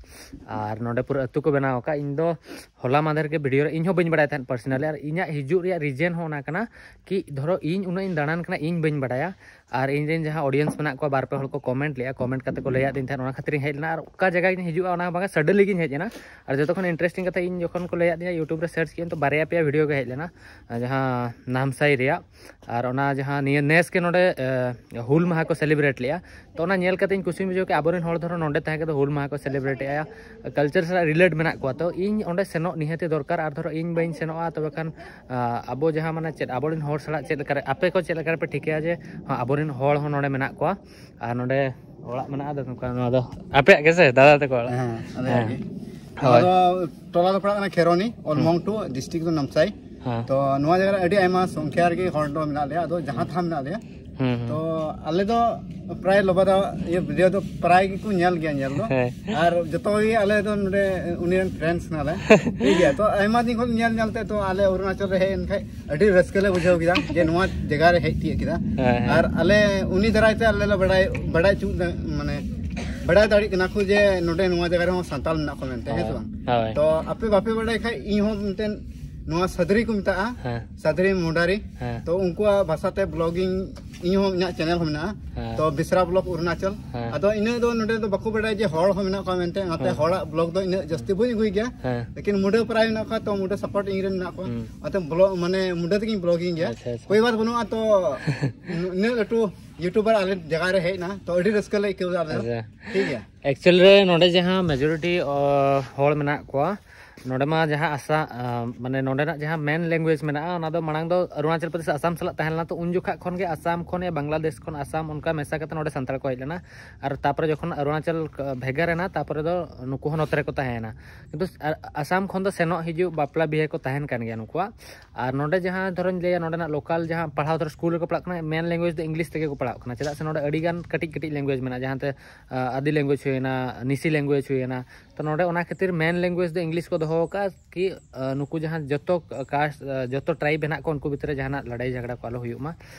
ᱟᱨ ᱱᱚᱰᱮ ᱯᱩᱨᱟᱹ ᱟᱹᱛᱩ ᱠᱚ ᱵᱮᱱᱟᱣ ᱟᱠᱟᱫ᱾ ᱤᱧ ᱫᱚ ᱦᱚᱞᱟ ᱢᱟᱫᱷᱮᱨ ᱜᱮ ᱵᱷᱤᱰᱤᱭᱳ ᱨᱮ, ᱤᱧ ᱦᱚᱸ ᱵᱟᱹᱧ ᱵᱟᱲᱟᱭ ᱛᱟᱦᱮᱸᱫ ᱯᱟᱨᱥᱚᱱᱟᱞᱤ, ᱟᱨ ᱤᱧᱟᱹᱜ ᱦᱤᱡᱩᱜ ᱨᱮᱭᱟᱜ ᱨᱤᱡᱮᱱ ᱦᱚᱸ ᱚᱱᱟ ᱠᱟᱱᱟ ᱠᱤ ᱫᱷᱚᱨᱚ ᱤᱧ ᱩᱱᱟᱹᱜ ᱤᱧ ᱫᱟᱬᱟᱱ ᱠᱟᱱᱟ, ᱤᱧ ᱵᱟᱹᱧ ᱵᱟᱲᱟᱭᱟ᱾ ᱟᱨ ᱤᱧ ᱨᱮᱱ ᱡᱟᱦᱟᱸ ᱚᱰᱤᱭᱮᱱᱥ ᱢᱮᱱᱟᱜ ᱠᱚᱣᱟ, ᱵᱟᱨ ᱯᱮ ᱦᱚᱲ ᱠᱚ ᱠᱚᱢᱮᱱᱴ ᱞᱮᱜᱼᱟ, ᱠᱚᱢᱮᱱᱴ ᱠᱟᱛᱮ ᱠᱚ ᱞᱟᱹᱭᱟᱫᱤᱧ ᱛᱟᱦᱮᱸᱫ, ᱚᱱᱟ ᱠᱷᱟᱹᱛᱤᱨ ᱤᱧ ᱦᱮᱡ ᱞᱮᱱᱟ᱾ ᱟᱨ ᱚᱠᱟ ᱡᱟᱭᱜᱟ ᱜᱤᱧ ᱦᱤᱡᱩᱜᱼᱟ ᱚᱱᱟ ᱦᱚᱸ ᱵᱟᱝᱟ, ᱥᱟᱰᱮᱱᱞᱤ ᱜᱤᱧ ᱦᱮᱡ ᱮᱱᱟ᱾ ᱟᱨ ᱡᱚᱛᱚ ᱠᱷᱚᱱ ᱤᱱᱴᱟᱨᱮᱥᱴᱤᱝ ᱠᱟᱛᱷᱟ, ᱤᱧ ᱡᱚᱠᱷᱚᱱ ᱠᱚ ᱞᱟᱹᱭᱟᱫᱤᱧᱟ, ᱭᱩᱴᱩᱵᱽ ᱨᱮ ᱥᱟᱨᱪ ᱠᱮᱫᱟᱹᱧ, ᱛᱚ ᱵᱟᱨᱭᱟ ᱯᱮᱭᱟ ᱵᱷᱤᱰᱤᱭᱳ ᱜᱮ ᱦᱮᱡ ᱞᱮᱱᱟ, ᱡᱟᱦᱟᱸ ᱱᱟᱢᱥᱟᱭ ᱨᱮᱭᱟᱜ, ᱟᱨ ᱚᱱᱟ ᱡᱟᱦᱟᱸ ᱱᱤᱭᱟᱹ ᱱᱮᱥ ᱜᱮ ᱱᱚᱰᱮ, ᱮ, ᱦᱩᱞ ᱢᱟᱦᱟ ᱠᱚ ᱥᱮᱞᱤᱵᱨᱮᱴ ᱞᱮᱜᱼᱟ᱾ ᱛᱚ ᱚᱱᱟ ᱧᱮᱞ ᱠᱟᱛᱮ ᱤᱧ ᱠᱩᱥᱤᱧ ᱵᱩᱡᱷᱟᱹᱣ ᱠᱮᱫᱟ, ᱟᱵᱚᱨᱮᱱ ᱦᱚᱲ ᱫᱷᱚᱨᱚ ᱱᱚᱰᱮ ᱛᱟᱦᱮᱸ ᱠᱟᱛᱮ ᱦᱩᱞ ᱢᱟᱦᱟ ᱠᱚ ᱥᱮᱞᱤᱵᱨᱮᱴ ᱮᱜᱼᱟ, ᱠᱟᱞᱪᱟᱨ ᱥᱟᱞᱟᱜ ᱨᱤᱞᱮᱴ ᱢᱮᱱᱟᱜ ᱠᱚᱣᱟ᱾ ᱛᱚ ᱤᱧ ᱚᱸᱰᱮ ᱥᱮᱱᱚᱜ ᱱᱤᱦᱟᱹᱛᱤ ᱫᱚᱨᱠᱟᱨ᱾ ᱟᱨ ᱫᱷᱚᱨᱚ ᱤᱧ ᱵᱟᱹᱧ ᱥᱮᱱᱚᱜᱼᱟ, ᱛᱚᱵᱮ ᱠᱷᱟᱱ, ᱟ, ᱟᱵᱚ ᱡᱟᱦᱟᱸ ᱢᱟᱱᱮ ᱪᱮᱫ, ᱟᱵᱚᱨᱮᱱ ᱦᱚᱲ ᱥᱟᱞᱟᱜ ᱪᱮᱫ ᱞᱮᱠᱟᱨᱮ, ᱟᱯᱮ ᱠᱚ ᱪᱮᱫ ᱞᱮᱠᱟ ᱨᱮᱯᱮ ᱴᱷᱤᱠᱟᱹᱭᱟ ᱡᱮ, ᱦᱚᱸ, ᱟᱵᱚᱨᱮᱱ ᱦᱚᱲ ᱦᱚᱸ ᱱᱚᱰᱮ ᱢᱮᱱᱟᱜ ᱠᱚᱣᱟ? ᱟᱨ ᱱᱚᱰᱮ ᱚᱲᱟᱜ ᱢᱮᱱᱟᱜᱼᱟ, ᱟᱫᱚ ᱱᱚᱝᱠᱟ ᱱᱚᱣᱟ ᱫᱚ ᱟᱯᱮᱭᱟᱜ ᱜᱮ ᱥᱮ, ᱫᱟᱫᱟ ᱛᱟᱠᱚ ᱚᱲᱟᱜ? ᱦᱮᱸ, ᱟᱞᱮᱭᱟᱜ ᱦᱮᱸ᱾ ᱜᱮ᱾ ᱱᱚᱣᱟ ᱦᱳᱭ᱾ ᱫᱚ ᱴᱚᱞᱟ ᱫᱚ ᱯᱟᱲᱟᱜ ᱠᱟᱱᱟ ᱠᱷᱮᱨᱚᱱᱤ, ᱦᱩᱸ᱾ ᱚᱞᱢᱚᱝ ᱴᱩ, ᱰᱤᱥᱴᱨᱤᱠᱴ ᱫᱚ ᱱᱟᱢᱥᱟᱭ᱾ ᱦᱮᱸ᱾ ᱛᱚ ᱱᱚᱣᱟ ᱡᱟᱭᱜᱟ ᱨᱮ ᱟᱹᱰᱤ ᱟᱭᱢᱟ ᱥᱚᱝᱠᱷᱭᱟ ᱨᱮᱜᱮ ᱦᱚᱲ ᱫᱚ ᱢᱮᱱᱟᱜ ᱞᱮᱭᱟ, ᱟᱫᱚ ᱡᱟᱦᱟᱸ ᱦᱩᱸ᱾ ᱛᱷᱟᱱ ᱢᱮᱱᱟᱜ ᱞᱮᱭᱟ᱾ ᱦᱩᱸ, ᱦᱩᱸ᱾ ᱛᱚ ᱟᱞᱮ ᱫᱚ ᱯᱨᱟᱭ ᱞᱚᱵᱟ ᱫᱚ ᱤᱭᱟᱹ ᱵᱷᱤᱰᱤᱭᱳ ᱫᱚ ᱯᱨᱟᱭ ᱜᱮᱠᱚ ᱧᱮᱞ ᱜᱮᱭᱟ ᱧᱮᱞ ᱫᱚ᱾ ᱦᱮᱸ᱾ ᱟᱨ ᱡᱚᱛᱚ ᱜᱮ ᱟᱞᱮ ᱫᱚ ᱱᱚᱰᱮ ᱩᱱᱤ ᱨᱮᱱ ᱯᱷᱨᱮᱱᱰᱥ ᱠᱟᱱᱟᱞᱮ᱾ ᱴᱷᱤᱠ ᱜᱮᱭᱟ, ᱛᱚ ᱟᱭᱢᱟ ᱫᱤᱱ ᱠᱷᱚᱱ ᱧᱮᱞ ᱧᱮᱞ ᱛᱮ ᱛᱚ ᱟᱞᱮ ᱚᱨᱩᱱᱟᱪᱚᱞ ᱨᱮ ᱦᱮᱡ ᱮᱱ ᱠᱷᱟᱡ ᱟᱹᱰᱤ ᱨᱟᱹᱥᱠᱟᱹ ᱞᱮ ᱵᱩᱡᱷᱟᱹᱣ ᱠᱮᱫᱟ ᱡᱮ ᱱᱚᱣᱟ ᱡᱟᱭᱜᱟ ᱨᱮ ᱦᱮᱡ ᱛᱤᱭᱳᱜ ᱠᱮᱫᱟ᱾ ᱦᱮᱸ, ᱦᱮᱸ᱾ ᱟᱨ ᱟᱞᱮ ᱩᱱᱤ ᱫᱟᱨᱟᱭ ᱛᱮ ᱟᱞᱮ ᱞᱮ ᱵᱟᱲᱟᱭ, ᱵᱟᱲᱟᱭ ᱦᱚᱪᱚ, ᱢᱟᱱᱮ ᱵᱟᱲᱟᱭ ᱫᱟᱲᱮᱭᱟᱜ ᱠᱟᱱᱟ ᱠᱚ ᱡᱮ ᱱᱚᱰᱮ ᱱᱚᱣᱟ ᱡᱟᱭᱜᱟ ᱨᱮᱦᱚᱸ ᱥᱟᱱᱛᱟᱲ ᱢᱮᱱᱟᱜ ᱠᱚᱣᱟ ᱢᱮᱱᱛᱮ, ᱦᱮᱸ ᱥᱮ ᱦᱳᱭ, ᱵᱟᱝ? ᱦᱳᱭ᱾ ᱛᱚ ᱟᱯᱮ ᱵᱟᱯᱮ ᱵᱟᱲᱟᱭ ᱠᱷᱟᱡ ᱤᱧ ᱦᱚᱸ ᱢᱤᱫᱴᱮᱱ ᱱᱚᱣᱟ ᱥᱟᱫᱽᱨᱤ ᱠᱚ ᱢᱮᱛᱟᱜᱼᱟ, ᱦᱮᱸ᱾ ᱥᱟᱫᱽᱨᱤ ᱢᱩᱰᱟᱨᱤ᱾ ᱦᱮᱸ᱾ ᱛᱚ ᱩᱱᱠᱩᱣᱟᱜ ᱵᱷᱟᱥᱟᱛᱮ ᱵᱞᱚᱜᱤᱝ ᱤᱧ ᱦᱚᱸ ᱤᱧᱟᱹᱜ ᱪᱮᱱᱮᱞ ᱦᱚᱸ ᱢᱮᱱᱟᱜᱼᱟ᱾ ᱦᱮᱸ᱾ ᱛᱚ ᱵᱤᱥᱨᱟ ᱵᱞᱚᱜ ᱚᱨᱩᱱᱟᱪᱚᱞ᱾ ᱦᱮᱸ᱾ ᱟᱫᱚ ᱤᱱᱟᱹ ᱫᱚ ᱱᱚᱰᱮ ᱫᱚ ᱵᱟᱠᱚ ᱵᱟᱲᱟᱭᱟ ᱡᱮ ᱦᱚᱲ ᱦᱚᱸ ᱢᱮᱱᱟᱜ ᱠᱚᱣᱟ ᱢᱮᱱᱛᱮ, ᱚᱱᱟᱛᱮ ᱦᱮᱸ᱾ ᱦᱚᱲᱟᱜ ᱵᱞᱚᱜ ᱫᱚ ᱤᱱᱟᱹᱜ ᱡᱟᱹᱥᱛᱤ ᱵᱟᱹᱧ ᱟᱹᱜᱩᱭ ᱜᱮᱭᱟ᱾ ᱦᱮᱸ᱾ ᱞᱮᱠᱤᱱ ᱢᱩᱰᱟᱹ ᱯᱨᱟᱭ ᱢᱮᱱᱟᱜ ᱠᱚᱣᱟ, ᱛᱚ ᱢᱩᱰᱟᱹ ᱥᱟᱯᱳᱨᱴ ᱤᱧ ᱨᱮᱱ ᱢᱮᱱᱟᱜ ᱠᱚᱣᱟ᱾ ᱦᱩᱸ᱾ ᱚᱱᱟᱛᱮ ᱵᱞᱚᱜ, ᱢᱟᱱᱮ ᱢᱩᱰᱟᱹ ᱛᱮᱜᱮᱧ ᱵᱞᱚᱜᱤᱝ ᱜᱮᱭᱟ᱾ ᱟᱪᱪᱷᱟ, ᱟᱪᱪᱷᱟ᱾ ᱠᱚᱭ ᱵᱟᱛ ᱵᱟᱹᱱᱩᱜᱼᱟ, ᱛᱚ ᱤᱱᱟᱹᱜ ᱞᱟᱹᱴᱩ ᱭᱩᱴᱩᱵᱟᱨ ᱟᱞᱮ ᱡᱟᱭᱜᱟ ᱨᱮ ᱦᱮᱡ ᱮᱱᱟ, ᱛᱚ ᱟᱹᱰᱤ ᱨᱟᱹᱥᱠᱟᱹ ᱞᱮ ᱟᱹᱭᱠᱟᱹᱣ ᱮᱫᱟ ᱟᱞᱮ ᱫᱚ᱾ ᱟᱪᱪᱷᱟ᱾ ᱴᱷᱤᱠ ᱜᱮᱭᱟ᱾ ᱮᱠᱪᱩᱭᱮᱞ ᱨᱮ ᱱᱚᱰᱮ ᱡᱟᱦᱟᱸ ᱢᱮᱡᱚᱨᱤᱴᱤ, ᱚ, ᱦᱚᱲ ᱢᱮᱱᱟᱜ ᱠᱚᱣᱟ, ᱱᱚᱰᱮ ᱢᱟ ᱡᱟᱦᱟᱸ ᱟᱥᱟ ᱟᱸ, ᱢᱟᱱᱮ ᱱᱚᱰᱮᱱᱟᱜ ᱡᱟᱦᱟᱸ ᱢᱮᱱ ᱞᱮᱝᱜᱩᱭᱮᱡᱽ ᱢᱮᱱᱟᱜᱼᱟ, ᱚᱱᱟ ᱫᱚ ᱢᱟᱲᱟᱝ ᱫᱚ ᱚᱨᱩᱱᱟᱪᱚᱞ ᱯᱨᱚᱫᱮᱥ ᱟᱥᱟᱢ ᱥᱟᱞᱟᱜ ᱛᱟᱦᱮᱸ ᱞᱮᱱᱟ᱾ ᱛᱚ ᱩᱱ ᱡᱚᱠᱷᱟᱜ ᱠᱷᱚᱱ ᱜᱮ ᱟᱥᱟᱢ ᱠᱷᱚᱱ ᱭᱟ ᱵᱟᱝᱞᱟᱫᱮᱥ ᱠᱷᱚᱱ ᱟᱥᱟᱢ ᱚᱱᱠᱟ ᱢᱮᱥᱟ ᱠᱟᱛᱮ ᱱᱚᱰᱮ ᱥᱟᱱᱛᱟᱲ ᱠᱚ ᱦᱮᱡ ᱞᱮᱱᱟ᱾ ᱟᱨ ᱛᱟᱯᱚᱨᱮ ᱡᱚᱠᱷᱚᱱ ᱚᱨᱩᱱᱟᱪᱚᱞ ᱵᱷᱮᱜᱟᱨ ᱮᱱᱟ, ᱛᱟᱯᱚᱨᱮ ᱫᱚ ᱱᱩᱠᱩ ᱦᱚᱸ ᱱᱚᱛᱮ ᱨᱮᱠᱚ ᱛᱟᱦᱮᱸᱭᱮᱱᱟ᱾ ᱠᱤᱱᱛᱩ ᱟᱨ ᱟᱥᱟᱢ ᱠᱷᱚᱱ ᱫᱚ ᱥᱮᱱᱚᱜ ᱦᱤᱡᱩᱜ ᱵᱟᱯᱞᱟ ᱵᱤᱦᱟᱹ ᱠᱚ ᱛᱟᱦᱮᱱ ᱠᱟᱱ ᱜᱮᱭᱟ ᱱᱩᱠᱩᱣᱟᱜ᱾ ᱟᱨ ᱱᱚᱰᱮ ᱡᱟᱦᱟᱸ ᱫᱷᱚᱨᱚᱧ ᱞᱟᱹᱭᱟ, ᱱᱚᱰᱮᱱᱟᱜ ᱞᱳᱠᱟᱞ ᱡᱟᱦᱟᱸ ᱯᱟᱲᱦᱟᱣ ᱫᱷᱚᱨᱚ ᱥᱠᱩᱞ ᱨᱮᱠᱚ ᱯᱟᱲᱦᱟᱜ ᱠᱟᱱᱟ, ᱢᱮᱱ ᱞᱮᱝᱜᱩᱭᱮᱡᱽ ᱫᱚ ᱤᱝᱞᱤᱥ ᱛᱮᱜᱮ ᱠᱚ ᱯᱟᱲᱦᱟᱜ ᱠᱟᱱᱟ᱾ ᱪᱮᱫᱟᱜ ᱥᱮ ᱱᱚᱰᱮ ᱟᱹᱰᱤ ᱜᱟᱱ ᱠᱟᱹᱴᱤᱡ ᱠᱟᱹᱴᱤᱡ ᱞᱮᱝᱜᱩᱭᱮᱡᱽ ᱢᱮᱱᱟᱜᱼᱟ, ᱡᱟᱦᱟᱸ ᱛᱮ ᱟᱹᱫᱤ ᱞᱮᱝᱜᱩᱭᱮᱡᱽ ᱦᱩᱭᱮᱱᱟ, ᱱᱤᱥᱤ ᱞᱮᱝᱜᱩᱭᱮᱡᱽ ᱦᱩᱭᱮᱱᱟ᱾ ᱛᱚ ᱱᱚᱰᱮ ᱚᱱᱟ ᱠᱷᱟᱹᱛᱤᱨ ᱢᱮᱱ ᱞᱮᱝᱜᱩᱭᱮᱡᱽ ᱫᱚ ᱤᱝᱞᱤᱥ ᱠᱚ ᱫᱚᱦᱚ ᱟᱠᱟᱫᱼᱟ ᱠᱤ ᱟᱸ, ᱱᱩᱠᱩ ᱡᱟᱦᱟᱸ ᱡᱚᱛᱚ ᱠᱟᱥᱴ ᱡᱚᱛᱚ ᱴᱨᱟᱭᱤᱵᱽ ᱦᱮᱱᱟᱜ ᱠᱚᱣᱟ, ᱩᱱᱠᱩ ᱵᱷᱤᱛᱨᱤ ᱨᱮ ᱡᱟᱦᱟᱱᱟᱜ ᱞᱟᱹᱲᱦᱟᱹᱭ ᱡᱷᱟᱜᱽᱲᱟ ᱠᱚ ᱟᱞᱚ ᱦᱩᱭᱩᱜ ᱢᱟ᱾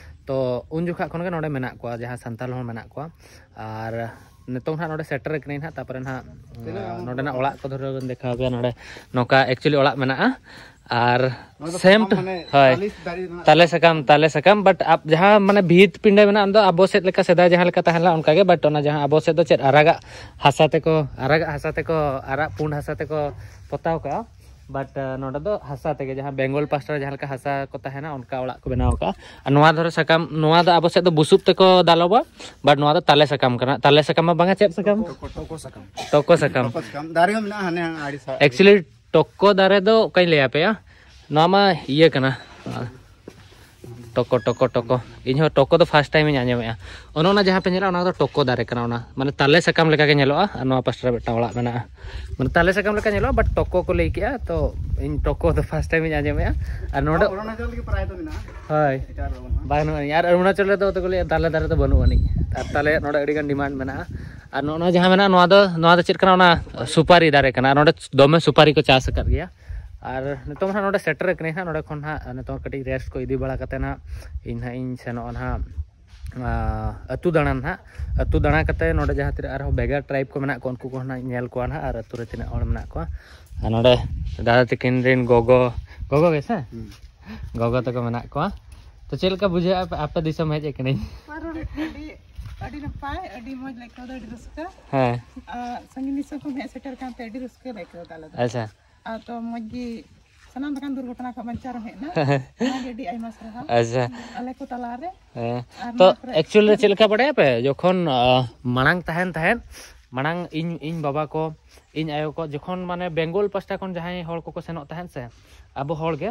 ᱛᱚ ᱩᱱ ᱡᱚᱠᱷᱟᱜ ᱠᱷᱚᱱ ᱜᱮ ᱱᱚᱰᱮ ᱢᱮᱱᱟᱜ ᱠᱚᱣᱟ, ᱡᱟᱦᱟᱸ ᱥᱟᱱᱛᱟᱲ ᱦᱚᱸ ᱢᱮᱱᱟᱜ ᱠᱚᱣᱟ᱾ ᱟᱨ ᱱᱤᱛᱚᱝ ᱱᱟᱦᱟᱜ ᱱᱚᱰᱮ ᱥᱮᱴᱮᱨ ᱠᱟᱹᱱᱟᱹᱧ ᱱᱟᱦᱟᱜ, ᱛᱟᱨᱯᱚᱨᱮ ᱱᱟᱦᱟᱜ ᱛᱤᱱᱟᱹᱜ ᱮᱢ ᱱᱚᱰᱮᱱᱟᱜ ᱚᱲᱟᱜ ᱠᱚ ᱫᱷᱚᱨᱮ ᱵᱮᱱ ᱫᱮᱠᱷᱟᱣ ᱟᱯᱮᱭᱟ᱾ ᱱᱚᱰᱮ ᱱᱚᱝᱠᱟ ᱮᱠᱪᱩᱭᱮᱞᱤ ᱚᱲᱟᱜ ᱢᱮᱱᱟᱜᱼᱟ᱾ ᱟᱨ ᱱᱚᱣᱟ ᱫᱚ ᱥᱮᱢ ᱥᱟᱠᱟᱢ ᱢᱟᱱᱮ ᱦᱳᱭ, ᱛᱟᱞᱮ ᱫᱟᱨᱮ ᱨᱮᱱᱟᱜ ᱛᱟᱞᱮ ᱥᱟᱠᱟᱢ, ᱛᱟᱞᱮ ᱥᱟᱠᱟᱢ᱾ ᱵᱟᱴ ᱟᱯ ᱡᱟᱦᱟᱸ ᱢᱟᱱᱮ ᱵᱷᱤᱛ ᱯᱤᱸᱰᱟᱹ ᱢᱮᱱᱟᱜᱼᱟ, ᱚᱱᱟ ᱫᱚ ᱟᱵᱚ ᱥᱮᱫ ᱞᱮᱠᱟ ᱥᱮᱫᱟᱭ ᱡᱟᱦᱟᱸ ᱞᱮᱠᱟ ᱛᱟᱦᱮᱸ ᱞᱮᱱᱟ ᱚᱱᱠᱟ ᱜᱮ᱾ ᱵᱟᱴ ᱚᱱᱟ ᱡᱟᱦᱟᱸ ᱟᱵᱚ ᱥᱮᱫ ᱫᱚ ᱪᱮᱫ ᱟᱨᱟᱜᱟᱜ ᱦᱟᱥᱟ ᱛᱮᱠᱚ, ᱟᱨᱟᱜᱟᱜ ᱦᱟᱥᱟ ᱛᱮᱠᱚ, ᱟᱨᱟᱜ ᱯᱩᱸᱰ ᱦᱟᱥᱟ ᱛᱮᱠᱚ ᱯᱚᱛᱟᱣ ᱠᱟᱜᱼᱟ᱾ ᱵᱟᱴ ᱱᱚᱰᱮ ᱫᱚ ᱦᱟᱥᱟ ᱛᱮᱜᱮ, ᱡᱟᱦᱟᱸ ᱵᱮᱝᱜᱚᱞ ᱯᱟᱥᱴᱟ ᱨᱮ ᱡᱟᱦᱟᱸ ᱞᱮᱠᱟ ᱦᱟᱥᱟ ᱠᱚ ᱛᱟᱦᱮᱱᱟ, ᱚᱱᱠᱟ ᱚᱲᱟᱜ ᱠᱚ ᱵᱮᱱᱟᱣ ᱠᱟᱜᱼᱟ᱾ ᱟᱨ ᱱᱚᱣᱟ ᱫᱷᱚᱨᱮ ᱥᱟᱠᱟᱢ, ᱱᱚᱣᱟ ᱫᱚ ᱟᱵᱚ ᱥᱮᱫ ᱫᱚ ᱵᱩᱥᱩᱵ ᱛᱮᱠᱚ ᱫᱟᱞᱚᱵᱟ, ᱵᱟᱴ ᱱᱚᱣᱟ ᱫᱚ ᱛᱟᱞᱮ ᱥᱟᱠᱟᱢ ᱠᱟᱱᱟ᱾ ᱛᱟᱞᱮ ᱥᱟᱠᱟᱢ ᱢᱟ ᱵᱟᱝᱟ, ᱪᱮᱫ ᱥᱟᱠᱟᱢ? ᱴᱚᱠᱚ, ᱴᱚᱠᱚ ᱥᱟᱠᱟᱢ᱾ ᱴᱚᱠᱚ ᱥᱟᱠᱟᱢ᱾ ᱴᱚᱠᱚ ᱥᱟᱠᱟᱢ᱾ ᱫᱟᱨᱮ ᱦᱚᱸ ᱢᱮᱱᱟᱜᱼᱟ ᱦᱟᱱᱮ ᱟᱹᱰᱤ ᱥᱟ- ᱮᱠᱪᱩᱭᱮᱞᱤ ᱴᱚᱠᱚ ᱫᱟᱨᱮ ᱫᱚ ᱚᱠᱟᱧ ᱞᱟᱹᱭ ᱟᱯᱮᱭᱟ, ᱱᱚᱣᱟ ᱢᱟ ᱤᱭᱟᱹ ᱠᱟᱱᱟ, ᱴᱚᱠᱚ, ᱴᱚᱠᱚ, ᱴᱚᱠᱚ᱾ ᱤᱧᱦᱚᱸ ᱴᱚᱠᱚ ᱫᱚ ᱯᱷᱟᱥᱴ ᱴᱟᱭᱤᱢ ᱤᱧ ᱟᱸᱡᱚᱢᱮᱫᱼᱟ᱾ ᱚᱱᱮ ᱚᱱᱟ ᱡᱟᱦᱟᱸ ᱯᱮ ᱧᱮᱞᱟ, ᱚᱱᱟ ᱫᱚ ᱴᱚᱠᱚ ᱫᱟᱨᱮ ᱠᱟᱱᱟ᱾ ᱚᱱᱟ ᱢᱟᱱᱮ ᱛᱟᱞᱮ ᱥᱟᱠᱟᱢ ᱞᱮᱠᱟ ᱜᱮ ᱧᱮᱞᱚᱜᱼᱟ᱾ ᱟᱨ ᱱᱚᱣᱟ ᱯᱟᱥᱴᱟ ᱨᱮ ᱢᱤᱫᱴᱟᱝ ᱚᱲᱟᱜ ᱢᱮᱱᱟᱜᱼᱟ, ᱢᱟᱱᱮ ᱛᱟᱞᱮ ᱥᱟᱠᱟᱢ ᱞᱮᱠᱟ ᱧᱮᱞᱚᱜᱼᱟ, ᱵᱟᱴ ᱴᱚᱠᱚ ᱠᱚ ᱞᱟᱹᱭ ᱠᱮᱜᱼᱟ᱾ ᱛᱚ ᱤᱧ ᱴᱚᱠᱚ ᱫᱚ ᱯᱷᱟᱥᱴ ᱴᱟᱭᱤᱢ ᱤᱧ ᱟᱸᱡᱚᱢᱮᱫᱼᱟ᱾ ᱟᱨ ᱱᱚᱰᱮ ᱚᱨᱩᱱᱟᱪᱚᱞ ᱜᱮ ᱯᱨᱟᱭ ᱫᱚ ᱢᱮᱱᱟᱜᱼᱟ᱾ ᱦᱳᱭ᱾ ᱮᱴᱟᱜ ᱨᱮᱫᱚ ᱵᱟᱹᱱᱩᱜᱼᱟ᱾ ᱵᱟᱹᱱᱩᱜ ᱟᱹᱱᱤᱡ᱾ ᱟᱨ ᱚᱨᱩᱱᱟᱪᱚᱞ ᱨᱮᱫᱚ ᱛᱚ ᱠᱚ ᱞᱟᱹᱭᱟ ᱛᱟᱞᱮ ᱫᱟᱨᱮ ᱫᱚ ᱵᱟᱹᱱᱩᱜ ᱟᱹᱱᱤᱡ᱾ ᱟᱨ ᱛᱟᱞᱮ ᱱᱚᱰᱮ ᱟᱹᱰᱤ ᱜᱟᱱ ᱰᱤᱢᱟᱱᱰ ᱢᱮᱱᱟᱜᱼᱟ᱾ ᱟᱨ ᱱᱚᱜᱼᱚ ᱱᱚᱣᱟ ᱡᱟᱦᱟᱸ ᱢᱮᱱᱟᱜᱼᱟ, ᱱᱚᱣᱟ ᱫᱚ, ᱱᱚᱣᱟ ᱫᱚ ᱪᱮᱫ ᱠᱟᱱᱟ? ᱚᱱᱟ ᱥᱩᱯᱟᱨᱤ ᱫᱟᱨᱮ ᱠᱟᱱᱟ᱾ ᱟᱨ ᱱᱚᱰᱮ ᱫᱚᱢᱮ ᱥᱩᱯᱟᱨᱤ ᱠᱚ ᱪᱟᱥ ᱟᱠᱟᱫ ᱜᱮᱭᱟ᱾ ᱟᱨ ᱱᱤᱛᱚᱝ ᱦᱟᱸᱜ ᱱᱚᱰᱮ ᱥᱮᱴᱮᱨ ᱟᱠᱟᱱᱟᱹᱧ ᱦᱟᱸᱜ᱾ ᱱᱚᱰᱮ ᱠᱷᱚᱱ ᱦᱟᱸᱜ ᱱᱤᱛᱚᱝ ᱠᱟᱹᱴᱤᱡ ᱨᱮᱥᱴ ᱠᱚ ᱤᱫᱤ ᱵᱟᱲᱟ ᱠᱟᱛᱮ ᱱᱟᱦᱟᱜ ᱤᱧ ᱦᱟᱸᱜ ᱤᱧ ᱥᱮᱱᱚᱜᱼᱟ ᱱᱟᱦᱟᱜ, ᱟᱸ, ᱟᱹᱛᱩ ᱫᱟᱬᱟᱱ ᱦᱟᱸᱜ᱾ ᱟᱹᱛᱩ ᱫᱟᱬᱟ ᱠᱟᱛᱮ ᱱᱚᱰᱮ ᱡᱟᱦᱟᱸ ᱛᱤᱱᱟᱹᱜ ᱟᱨᱦᱚᱸ ᱵᱷᱮᱜᱟᱨ ᱴᱨᱟᱭᱤᱵᱽ ᱠᱚ ᱢᱮᱱᱟᱜ ᱠᱚᱣᱟ, ᱩᱱᱠᱩ ᱠᱚᱦᱚᱸ ᱱᱟᱦᱟᱜ ᱤᱧ ᱧᱮᱞ ᱠᱚᱣᱟ ᱱᱟᱦᱟᱜ, ᱟᱨ ᱟᱹᱛᱩ ᱨᱮ ᱛᱤᱱᱟᱹᱜ ᱦᱚᱲ ᱢᱮᱱᱟᱜ ᱠᱚᱣᱟ᱾ ᱟᱨ ᱱᱚᱰᱮ ᱫᱟᱫᱟ ᱛᱟᱹᱠᱤᱱ ᱨᱮᱱ ᱜᱚᱜᱚ, ᱜᱚᱜᱚ ᱜᱮ ᱥᱮ? ᱦᱩᱸ᱾ ᱜᱚᱜᱚ ᱛᱟᱠᱚ ᱢᱮᱱᱟᱜ ᱠᱚᱣᱟ᱾ ᱛᱚ ᱪᱮᱫ ᱞᱮᱠᱟ ᱵᱩᱡᱷᱟᱹᱜᱼᱟ ᱟᱯᱮ, ᱟᱯᱮ ᱫᱤᱥᱚᱢ ᱦᱮᱡ ᱟᱠᱟᱱᱟᱹᱧ? ᱟᱹᱰᱤ, ᱟᱹᱰᱤ ᱱᱟᱯᱟᱭ, ᱟᱹᱰᱤ ᱢᱚᱡᱽ ᱞᱮ ᱟᱹᱭᱠᱟᱹᱣ ᱫᱟ, ᱟᱹᱰᱤ ᱨᱟᱹᱥᱠᱟᱹ᱾ ᱦᱮᱸ᱾ ᱟᱨ ᱥᱟᱺᱜᱤᱧ ᱫᱤᱥᱚᱢ ᱠᱷᱚᱱ ᱦᱮᱡ ᱥᱮᱴᱮᱨ ᱠᱟᱱᱛᱮ ᱟᱹᱰᱤ ᱨᱟᱹᱥᱠᱟᱹ ᱞᱮ ᱟᱹᱭᱠᱟᱹᱣ ᱫᱟ ᱟᱞᱮ ᱫᱚ᱾ ᱟᱪᱪᱷᱟ᱾ ᱟᱨ ᱛᱚ ᱢᱚᱡᱽ ᱜᱮ ᱥᱟᱱᱟᱢ ᱞᱮᱠᱟᱱ ᱫᱩᱨᱜᱷᱚᱴᱚᱱᱟ ᱠᱷᱚᱱ ᱵᱟᱧᱪᱟᱣ ᱨᱮᱢ ᱦᱮᱡ ᱮᱱᱟ᱾ ᱚᱱᱟᱜᱮ ᱟᱹᱰᱤ ᱟᱭᱢᱟ ᱥᱟᱨᱦᱟᱣ᱾ ᱟᱪᱪᱷᱟ᱾ ᱟᱞᱮ ᱠᱚ ᱛᱟᱞᱟᱨᱮ᱾ ᱦᱮᱸ᱾ ᱟᱨ ᱛᱚ ᱱᱚᱣᱟ ᱠᱚᱨᱮ ᱮᱠᱪᱩᱭᱮᱞ ᱨᱮ ᱪᱮᱫ ᱞᱮᱠᱟ ᱵᱟᱲᱟᱭᱟ ᱯᱮ? ᱡᱚᱠᱷᱚᱱ, ᱟᱸ, ᱢᱟᱲᱟᱝ ᱛᱟᱦᱮᱱ ᱛᱟᱦᱮᱸᱫ, ᱢᱟᱲᱟᱝ ᱤᱧ ᱤᱧ ᱵᱟᱵᱟ ᱠᱚ, ᱤᱧ ᱟᱭᱳ ᱠᱚ ᱡᱚᱠᱷᱚᱱ ᱢᱟᱱᱮ ᱵᱮᱝᱜᱚᱞ ᱯᱟᱥᱴᱟ ᱠᱷᱚᱱ ᱡᱟᱦᱟᱸᱭ ᱦᱚᱲ ᱠᱚᱠᱚ ᱥᱮᱱᱚᱜ ᱛᱟᱦᱮᱸᱫ ᱥᱮ, ᱟᱵᱚ ᱦᱚᱲ ᱜᱮ,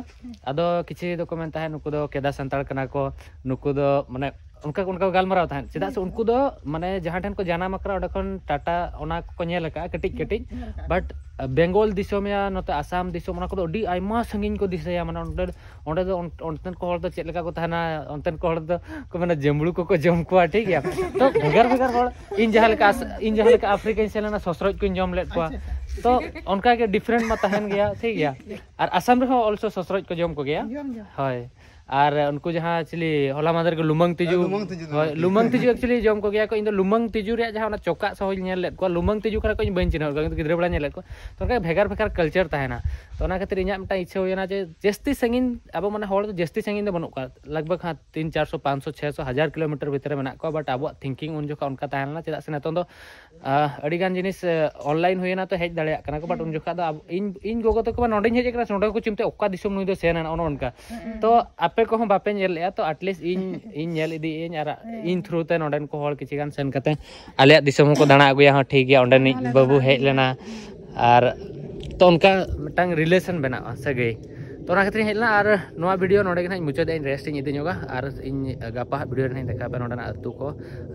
ᱟᱫᱚ ᱠᱤᱪᱷᱩ ᱫᱚᱠᱚ ᱢᱮᱱ ᱛᱟᱦᱮᱸᱫ, "ᱱᱩᱠᱩ ᱫᱚ ᱠᱮᱫᱟ ᱥᱟᱱᱛᱟᱲ ᱠᱟᱱᱟ ᱠᱚ, ᱱᱩᱠᱩ ᱫᱚ ᱢᱟᱱᱮ," ᱚᱱᱠᱟ ᱚᱱᱠᱟ ᱠᱚ ᱜᱟᱞᱢᱟᱨᱟᱣ ᱛᱟᱦᱮᱸᱫ᱾ ᱪᱮᱫᱟᱜ ᱥᱮ ᱩᱱᱠᱩ ᱫᱚ ᱢᱟᱱᱮ ᱡᱟᱦᱟᱸ ᱴᱷᱮᱱ ᱠᱚ ᱡᱟᱱᱟᱢ ᱟᱠᱟᱱᱟ, ᱚᱸᱰᱮ ᱠᱷᱚᱱ ᱴᱟᱴᱟ ᱚᱱᱟ ᱠᱚᱠᱚ ᱧᱮᱞ ᱟᱠᱟᱫᱼᱟ ᱠᱟᱹᱴᱤᱡ ᱠᱟᱹᱴᱤᱡ᱾ ᱵᱟᱴ ᱵᱮᱝᱜᱚᱞ ᱫᱤᱥᱚᱢ ᱭᱟ ᱱᱚᱛᱮ ᱟᱥᱟᱢ ᱫᱤᱥᱚᱢ, ᱚᱱᱟ ᱠᱚᱫᱚ ᱟᱹᱰᱤ ᱟᱭᱢᱟ ᱥᱟᱺᱜᱤᱧ ᱠᱚ ᱫᱤᱥᱟᱹᱭᱟ᱾ ᱢᱟᱱᱮ ᱚᱸᱰᱮ ᱚᱸᱰᱮ ᱫᱚ ᱚᱱ- ᱚᱱᱛᱮᱱ ᱠᱚ ᱦᱚᱲ ᱫᱚ ᱪᱮᱫ ᱞᱮᱠᱟ ᱠᱚ ᱛᱟᱦᱮᱱᱟ, ᱚᱱᱛᱮᱱ ᱠᱚ ᱦᱚᱲ ᱫᱚ ᱠᱚ ᱢᱮᱱᱟ ᱡᱟᱹᱢᱵᱽᱲᱩ ᱠᱚᱠᱚ ᱡᱚᱢ ᱠᱚᱣᱟ, ᱴᱷᱤᱠ ᱜᱮᱭᱟ᱾ ᱛᱚ ᱵᱷᱮᱜᱟᱨ ᱵᱷᱮᱜᱟᱨ ᱦᱚᱲ, ᱤᱧ ᱡᱟᱦᱟᱸ ᱞᱮᱠᱟ ᱟᱥ- ᱤᱧ ᱡᱟᱦᱟᱸ ᱞᱮᱠᱟ ᱟᱯᱷᱨᱤᱠᱟᱧ ᱥᱮᱱ ᱞᱮᱱᱟ, ᱥᱚᱥᱨᱚᱡ ᱠᱚᱧ ᱡᱚᱢ ᱞᱮᱫ ᱠᱚᱣᱟ᱾ ᱛᱚ ᱚᱱᱠᱟ ᱜᱮ ᱰᱤᱯᱷᱟᱨᱮᱱᱴ ᱢᱟ ᱛᱟᱦᱮᱱ ᱜᱮᱭᱟ, ᱴᱷᱤᱠ ᱜᱮᱭᱟ᱾ ᱟᱨ ᱟᱥᱟᱢ ᱨᱮᱦᱚᱸ ᱚᱞᱥᱳ ᱥᱚᱥᱨᱚᱡ ᱠᱚ ᱡᱚᱢ ᱠᱚᱜᱮᱭᱟ᱾ ᱦᱳᱭ᱾ ᱟᱨ ᱩᱱᱠᱩ ᱡᱟᱦᱟᱸ ᱪᱤᱞᱤ ᱦᱚᱞᱟ ᱢᱟᱫᱷᱮᱨ ᱜᱮ ᱞᱩᱢᱟᱹᱝ ᱛᱤᱡᱩ, ᱦᱮᱸ, ᱞᱩᱢᱟᱹᱝ ᱛᱤᱡᱩ, ᱦᱳᱭ, ᱞᱩᱢᱟᱹᱝ ᱛᱤᱡᱩ᱾ ᱞᱩᱢᱟᱹᱝ ᱛᱤᱡᱩ actually ᱡᱚᱢ ᱠᱚᱜᱮᱭᱟ ᱠᱚ᱾ ᱤᱧ ᱫᱚ ᱞᱩᱢᱟᱹᱝ ᱛᱤᱡᱩ ᱨᱮᱭᱟᱜ ᱡᱟᱦᱟᱸ ᱚᱱᱟ ᱪᱚᱠᱟᱜ ᱥᱚᱦᱚᱧ ᱧᱮᱞ ᱞᱮᱫ ᱠᱚᱣᱟ, ᱞᱩᱢᱟᱹᱝ ᱛᱤᱡᱩ ᱠᱟᱱᱟ ᱠᱚ, ᱤᱧ ᱵᱟᱹᱧ ᱪᱤᱱᱦᱟᱹᱣ ᱠᱚᱣᱟ, ᱠᱤᱱᱛᱩ ᱜᱤᱫᱽᱨᱟᱹ ᱵᱮᱲᱟ ᱧᱮᱞ ᱞᱮᱫ ᱠᱚᱣᱟ᱾ ᱛᱚ ᱚᱱᱠᱟ ᱜᱮ ᱵᱷᱮᱜᱟᱨ ᱵᱷᱮᱜᱟᱨ ᱠᱟᱞᱪᱟᱨ ᱛᱟᱦᱮᱱᱟ᱾ ᱛᱚ ᱚᱱᱟ ᱠᱷᱟᱹᱛᱤᱨ ᱤᱧᱟᱹᱜ ᱢᱤᱫᱴᱟᱝ ᱤᱪᱪᱷᱟᱹ ᱦᱩᱭᱮᱱᱟ ᱡᱮ ᱡᱟᱹᱥᱛᱤ ᱥᱟᱺᱜᱤᱧ, ᱟᱵᱚ ᱢᱟᱱᱮ ᱦᱚᱲ ᱫᱚ ᱡᱟᱹᱥᱛᱤ ᱥᱟᱺᱜᱤᱧ ᱫᱚ ᱵᱟᱹᱱᱩᱜ ᱠᱚᱣᱟ, ᱞᱟᱜᱽ ᱵᱷᱟᱜᱽ ᱦᱟᱸᱜ ᱛᱤᱱ ᱪᱟᱨᱥᱚ ᱯᱟᱸᱪᱥᱚ ᱪᱷᱮᱥᱚ ᱦᱟᱡᱟᱨ ᱠᱤᱞᱳᱢᱤᱴᱟᱨ ᱵᱷᱤᱛᱨᱤ ᱨᱮ ᱢᱮᱱᱟᱜ ᱠᱚᱣᱟ᱾ ᱵᱟᱴ ᱟᱵᱚᱣᱟᱜ ᱛᱷᱤᱝᱠᱤᱝ ᱩᱱ ᱡᱚᱠᱷᱚᱱ ᱚᱱᱠᱟ ᱛᱟᱦᱮᱸ ᱞᱮᱱᱟ᱾ ᱪᱮᱫᱟᱜ ᱥᱮ ᱱᱤᱛᱚᱝ ᱫᱚ ᱟᱹᱰᱤ ᱜᱟᱱ ᱡᱤᱱᱤᱥ ᱚᱱᱞᱟᱭᱤᱱ ᱦᱩᱭᱮᱱᱟ, ᱛᱚ ᱦᱮᱡ ᱫᱟᱲᱮᱭᱟᱜ ᱠᱟᱱᱟ ᱠᱚ᱾ ᱵᱟᱴ ᱩᱱ ᱡᱚᱠᱷᱚᱱ ᱫᱚ ᱟᱵᱚ, ᱤᱧ ᱤᱧ ᱜᱚᱜᱚ ᱛᱟᱠᱚ ᱢᱟ ᱱᱚᱸᱰᱮᱧ ᱦᱮᱡ ᱟᱠᱟᱱᱟ, ᱱᱚᱸᱰᱮ ᱠᱚ ᱪᱤᱱᱛᱟᱹᱭᱟ ᱚᱠᱟ ᱫᱤᱥᱚᱢ ᱱᱩᱭ ᱫᱚ ᱥᱮᱱ ᱮᱱᱟ, ᱚᱱᱮ ᱚᱱᱠᱟ᱾ ᱛᱚ ᱟᱯᱮ ᱠᱚᱦᱚᱸ ᱵᱟᱯᱮ ᱧᱮᱞ ᱞᱮᱜᱼᱟ, ᱛᱚ ᱟᱴᱞᱤᱥᱴ ᱤᱧ ᱤᱧ ᱧᱮᱞ ᱤᱫᱤᱭᱮᱫ ᱟᱹᱧ, ᱟᱨ ᱤᱧ ᱛᱷᱨᱩ ᱛᱮ ᱱᱚᱸᱰᱮᱱ ᱠᱚ ᱦᱚᱲ ᱠᱤᱪᱷᱩ ᱜᱟᱱ ᱥᱮᱱ ᱠᱟᱛᱮ ᱟᱞᱮᱭᱟᱜ ᱫᱤᱥᱚᱢ ᱦᱚᱸᱠᱚ ᱫᱟᱬᱟ ᱟᱹᱜᱩᱭᱟ, ᱦᱚᱸ ᱴᱷᱤᱠ ᱜᱮᱭᱟ, ᱚᱸᱰᱮᱱᱤᱡ ᱵᱟᱹᱵᱩ ᱦᱮᱡ ᱞᱮᱱᱟ᱾ ᱟᱨ ᱛᱚ ᱚᱱᱠᱟ ᱢᱤᱫᱴᱟᱝ ᱨᱤᱞᱮᱥᱚᱱ ᱵᱮᱱᱟᱜᱼᱟ, ᱥᱟᱹᱜᱟᱹᱭ᱾ ᱛᱚ ᱚᱱᱟ ᱠᱷᱟᱹᱛᱤᱨ ᱤᱧ ᱦᱮᱡ ᱞᱮᱱᱟ᱾ ᱟᱨ ᱱᱚᱣᱟ ᱵᱷᱤᱰᱤᱭᱳ ᱱᱚᱸᱰᱮ ᱜᱮ ᱱᱟᱦᱟᱜ ᱤᱧ ᱢᱩᱪᱟᱹᱫ ᱤᱧ ᱨᱮᱥᱴ ᱤᱧ ᱤᱫᱤ ᱧᱚᱜᱟ᱾ ᱟᱨ ᱤᱧ ᱜᱟᱯᱟ ᱦᱟᱸᱜ ᱵᱷᱤᱰᱤᱭᱳ ᱨᱮ ᱱᱟᱦᱟᱜ ᱤᱧ ᱫᱮᱠᱷᱟᱣ ᱟᱯᱮᱭᱟ ᱱᱚᱸᱰᱮᱱᱟᱜ ᱟᱹᱛᱩ ᱠᱚ,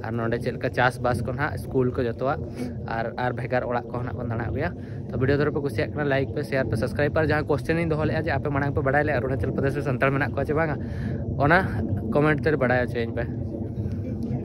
ᱟᱨ ᱱᱚᱸᱰᱮ ᱪᱮᱫ ᱞᱮᱠᱟ ᱪᱟᱥᱵᱟᱥ ᱠᱚ ᱱᱟᱦᱟᱜ, ᱥᱠᱩᱞ ᱠᱚ ᱡᱚᱛᱚᱣᱟᱜ, ᱟᱨ ᱟᱨ ᱵᱷᱮᱜᱟᱨ ᱚᱲᱟᱜ ᱠᱚ ᱱᱟᱦᱟᱜ ᱵᱚᱱ ᱫᱟᱬᱟ ᱟᱹᱜᱩᱭᱟ᱾ ᱛᱚ ᱵᱷᱤᱰᱤᱭᱳ ᱫᱷᱚᱨᱮ ᱯᱮ ᱠᱩᱥᱤᱭᱟᱜ ᱠᱟᱱᱟ, ᱞᱟᱭᱤᱠ ᱯᱮ, ᱥᱮᱭᱟᱨ ᱯᱮ, ᱥᱟᱵᱥᱠᱨᱟᱭᱤᱵ ᱯᱮ᱾ ᱟᱨ ᱡᱟᱦᱟᱸ ᱠᱚᱥᱪᱮᱱ ᱤᱧ ᱫᱚᱦᱚ ᱞᱮᱫᱼᱟ ᱡᱮ ᱟᱯᱮ ᱢᱟᱲᱟᱝ ᱯᱮ ᱵᱟᱲᱟᱭ ᱞᱮᱫᱼᱟ ᱚᱨᱩᱱᱟᱪᱚᱞ ᱯᱨᱚᱫᱮᱥ ᱨᱮ ᱥᱟᱱᱛᱟᱲ ᱢᱮᱱᱟᱜ ᱠᱚᱣᱟ ᱪᱮ ᱵᱟᱝᱟ, ᱚᱱᱟ ᱠᱚᱢᱮᱱᱴ ᱛᱮ ᱵᱟᱲᱟᱭ ᱦᱚᱪᱚᱭᱟᱹᱧ ᱯᱮ᱾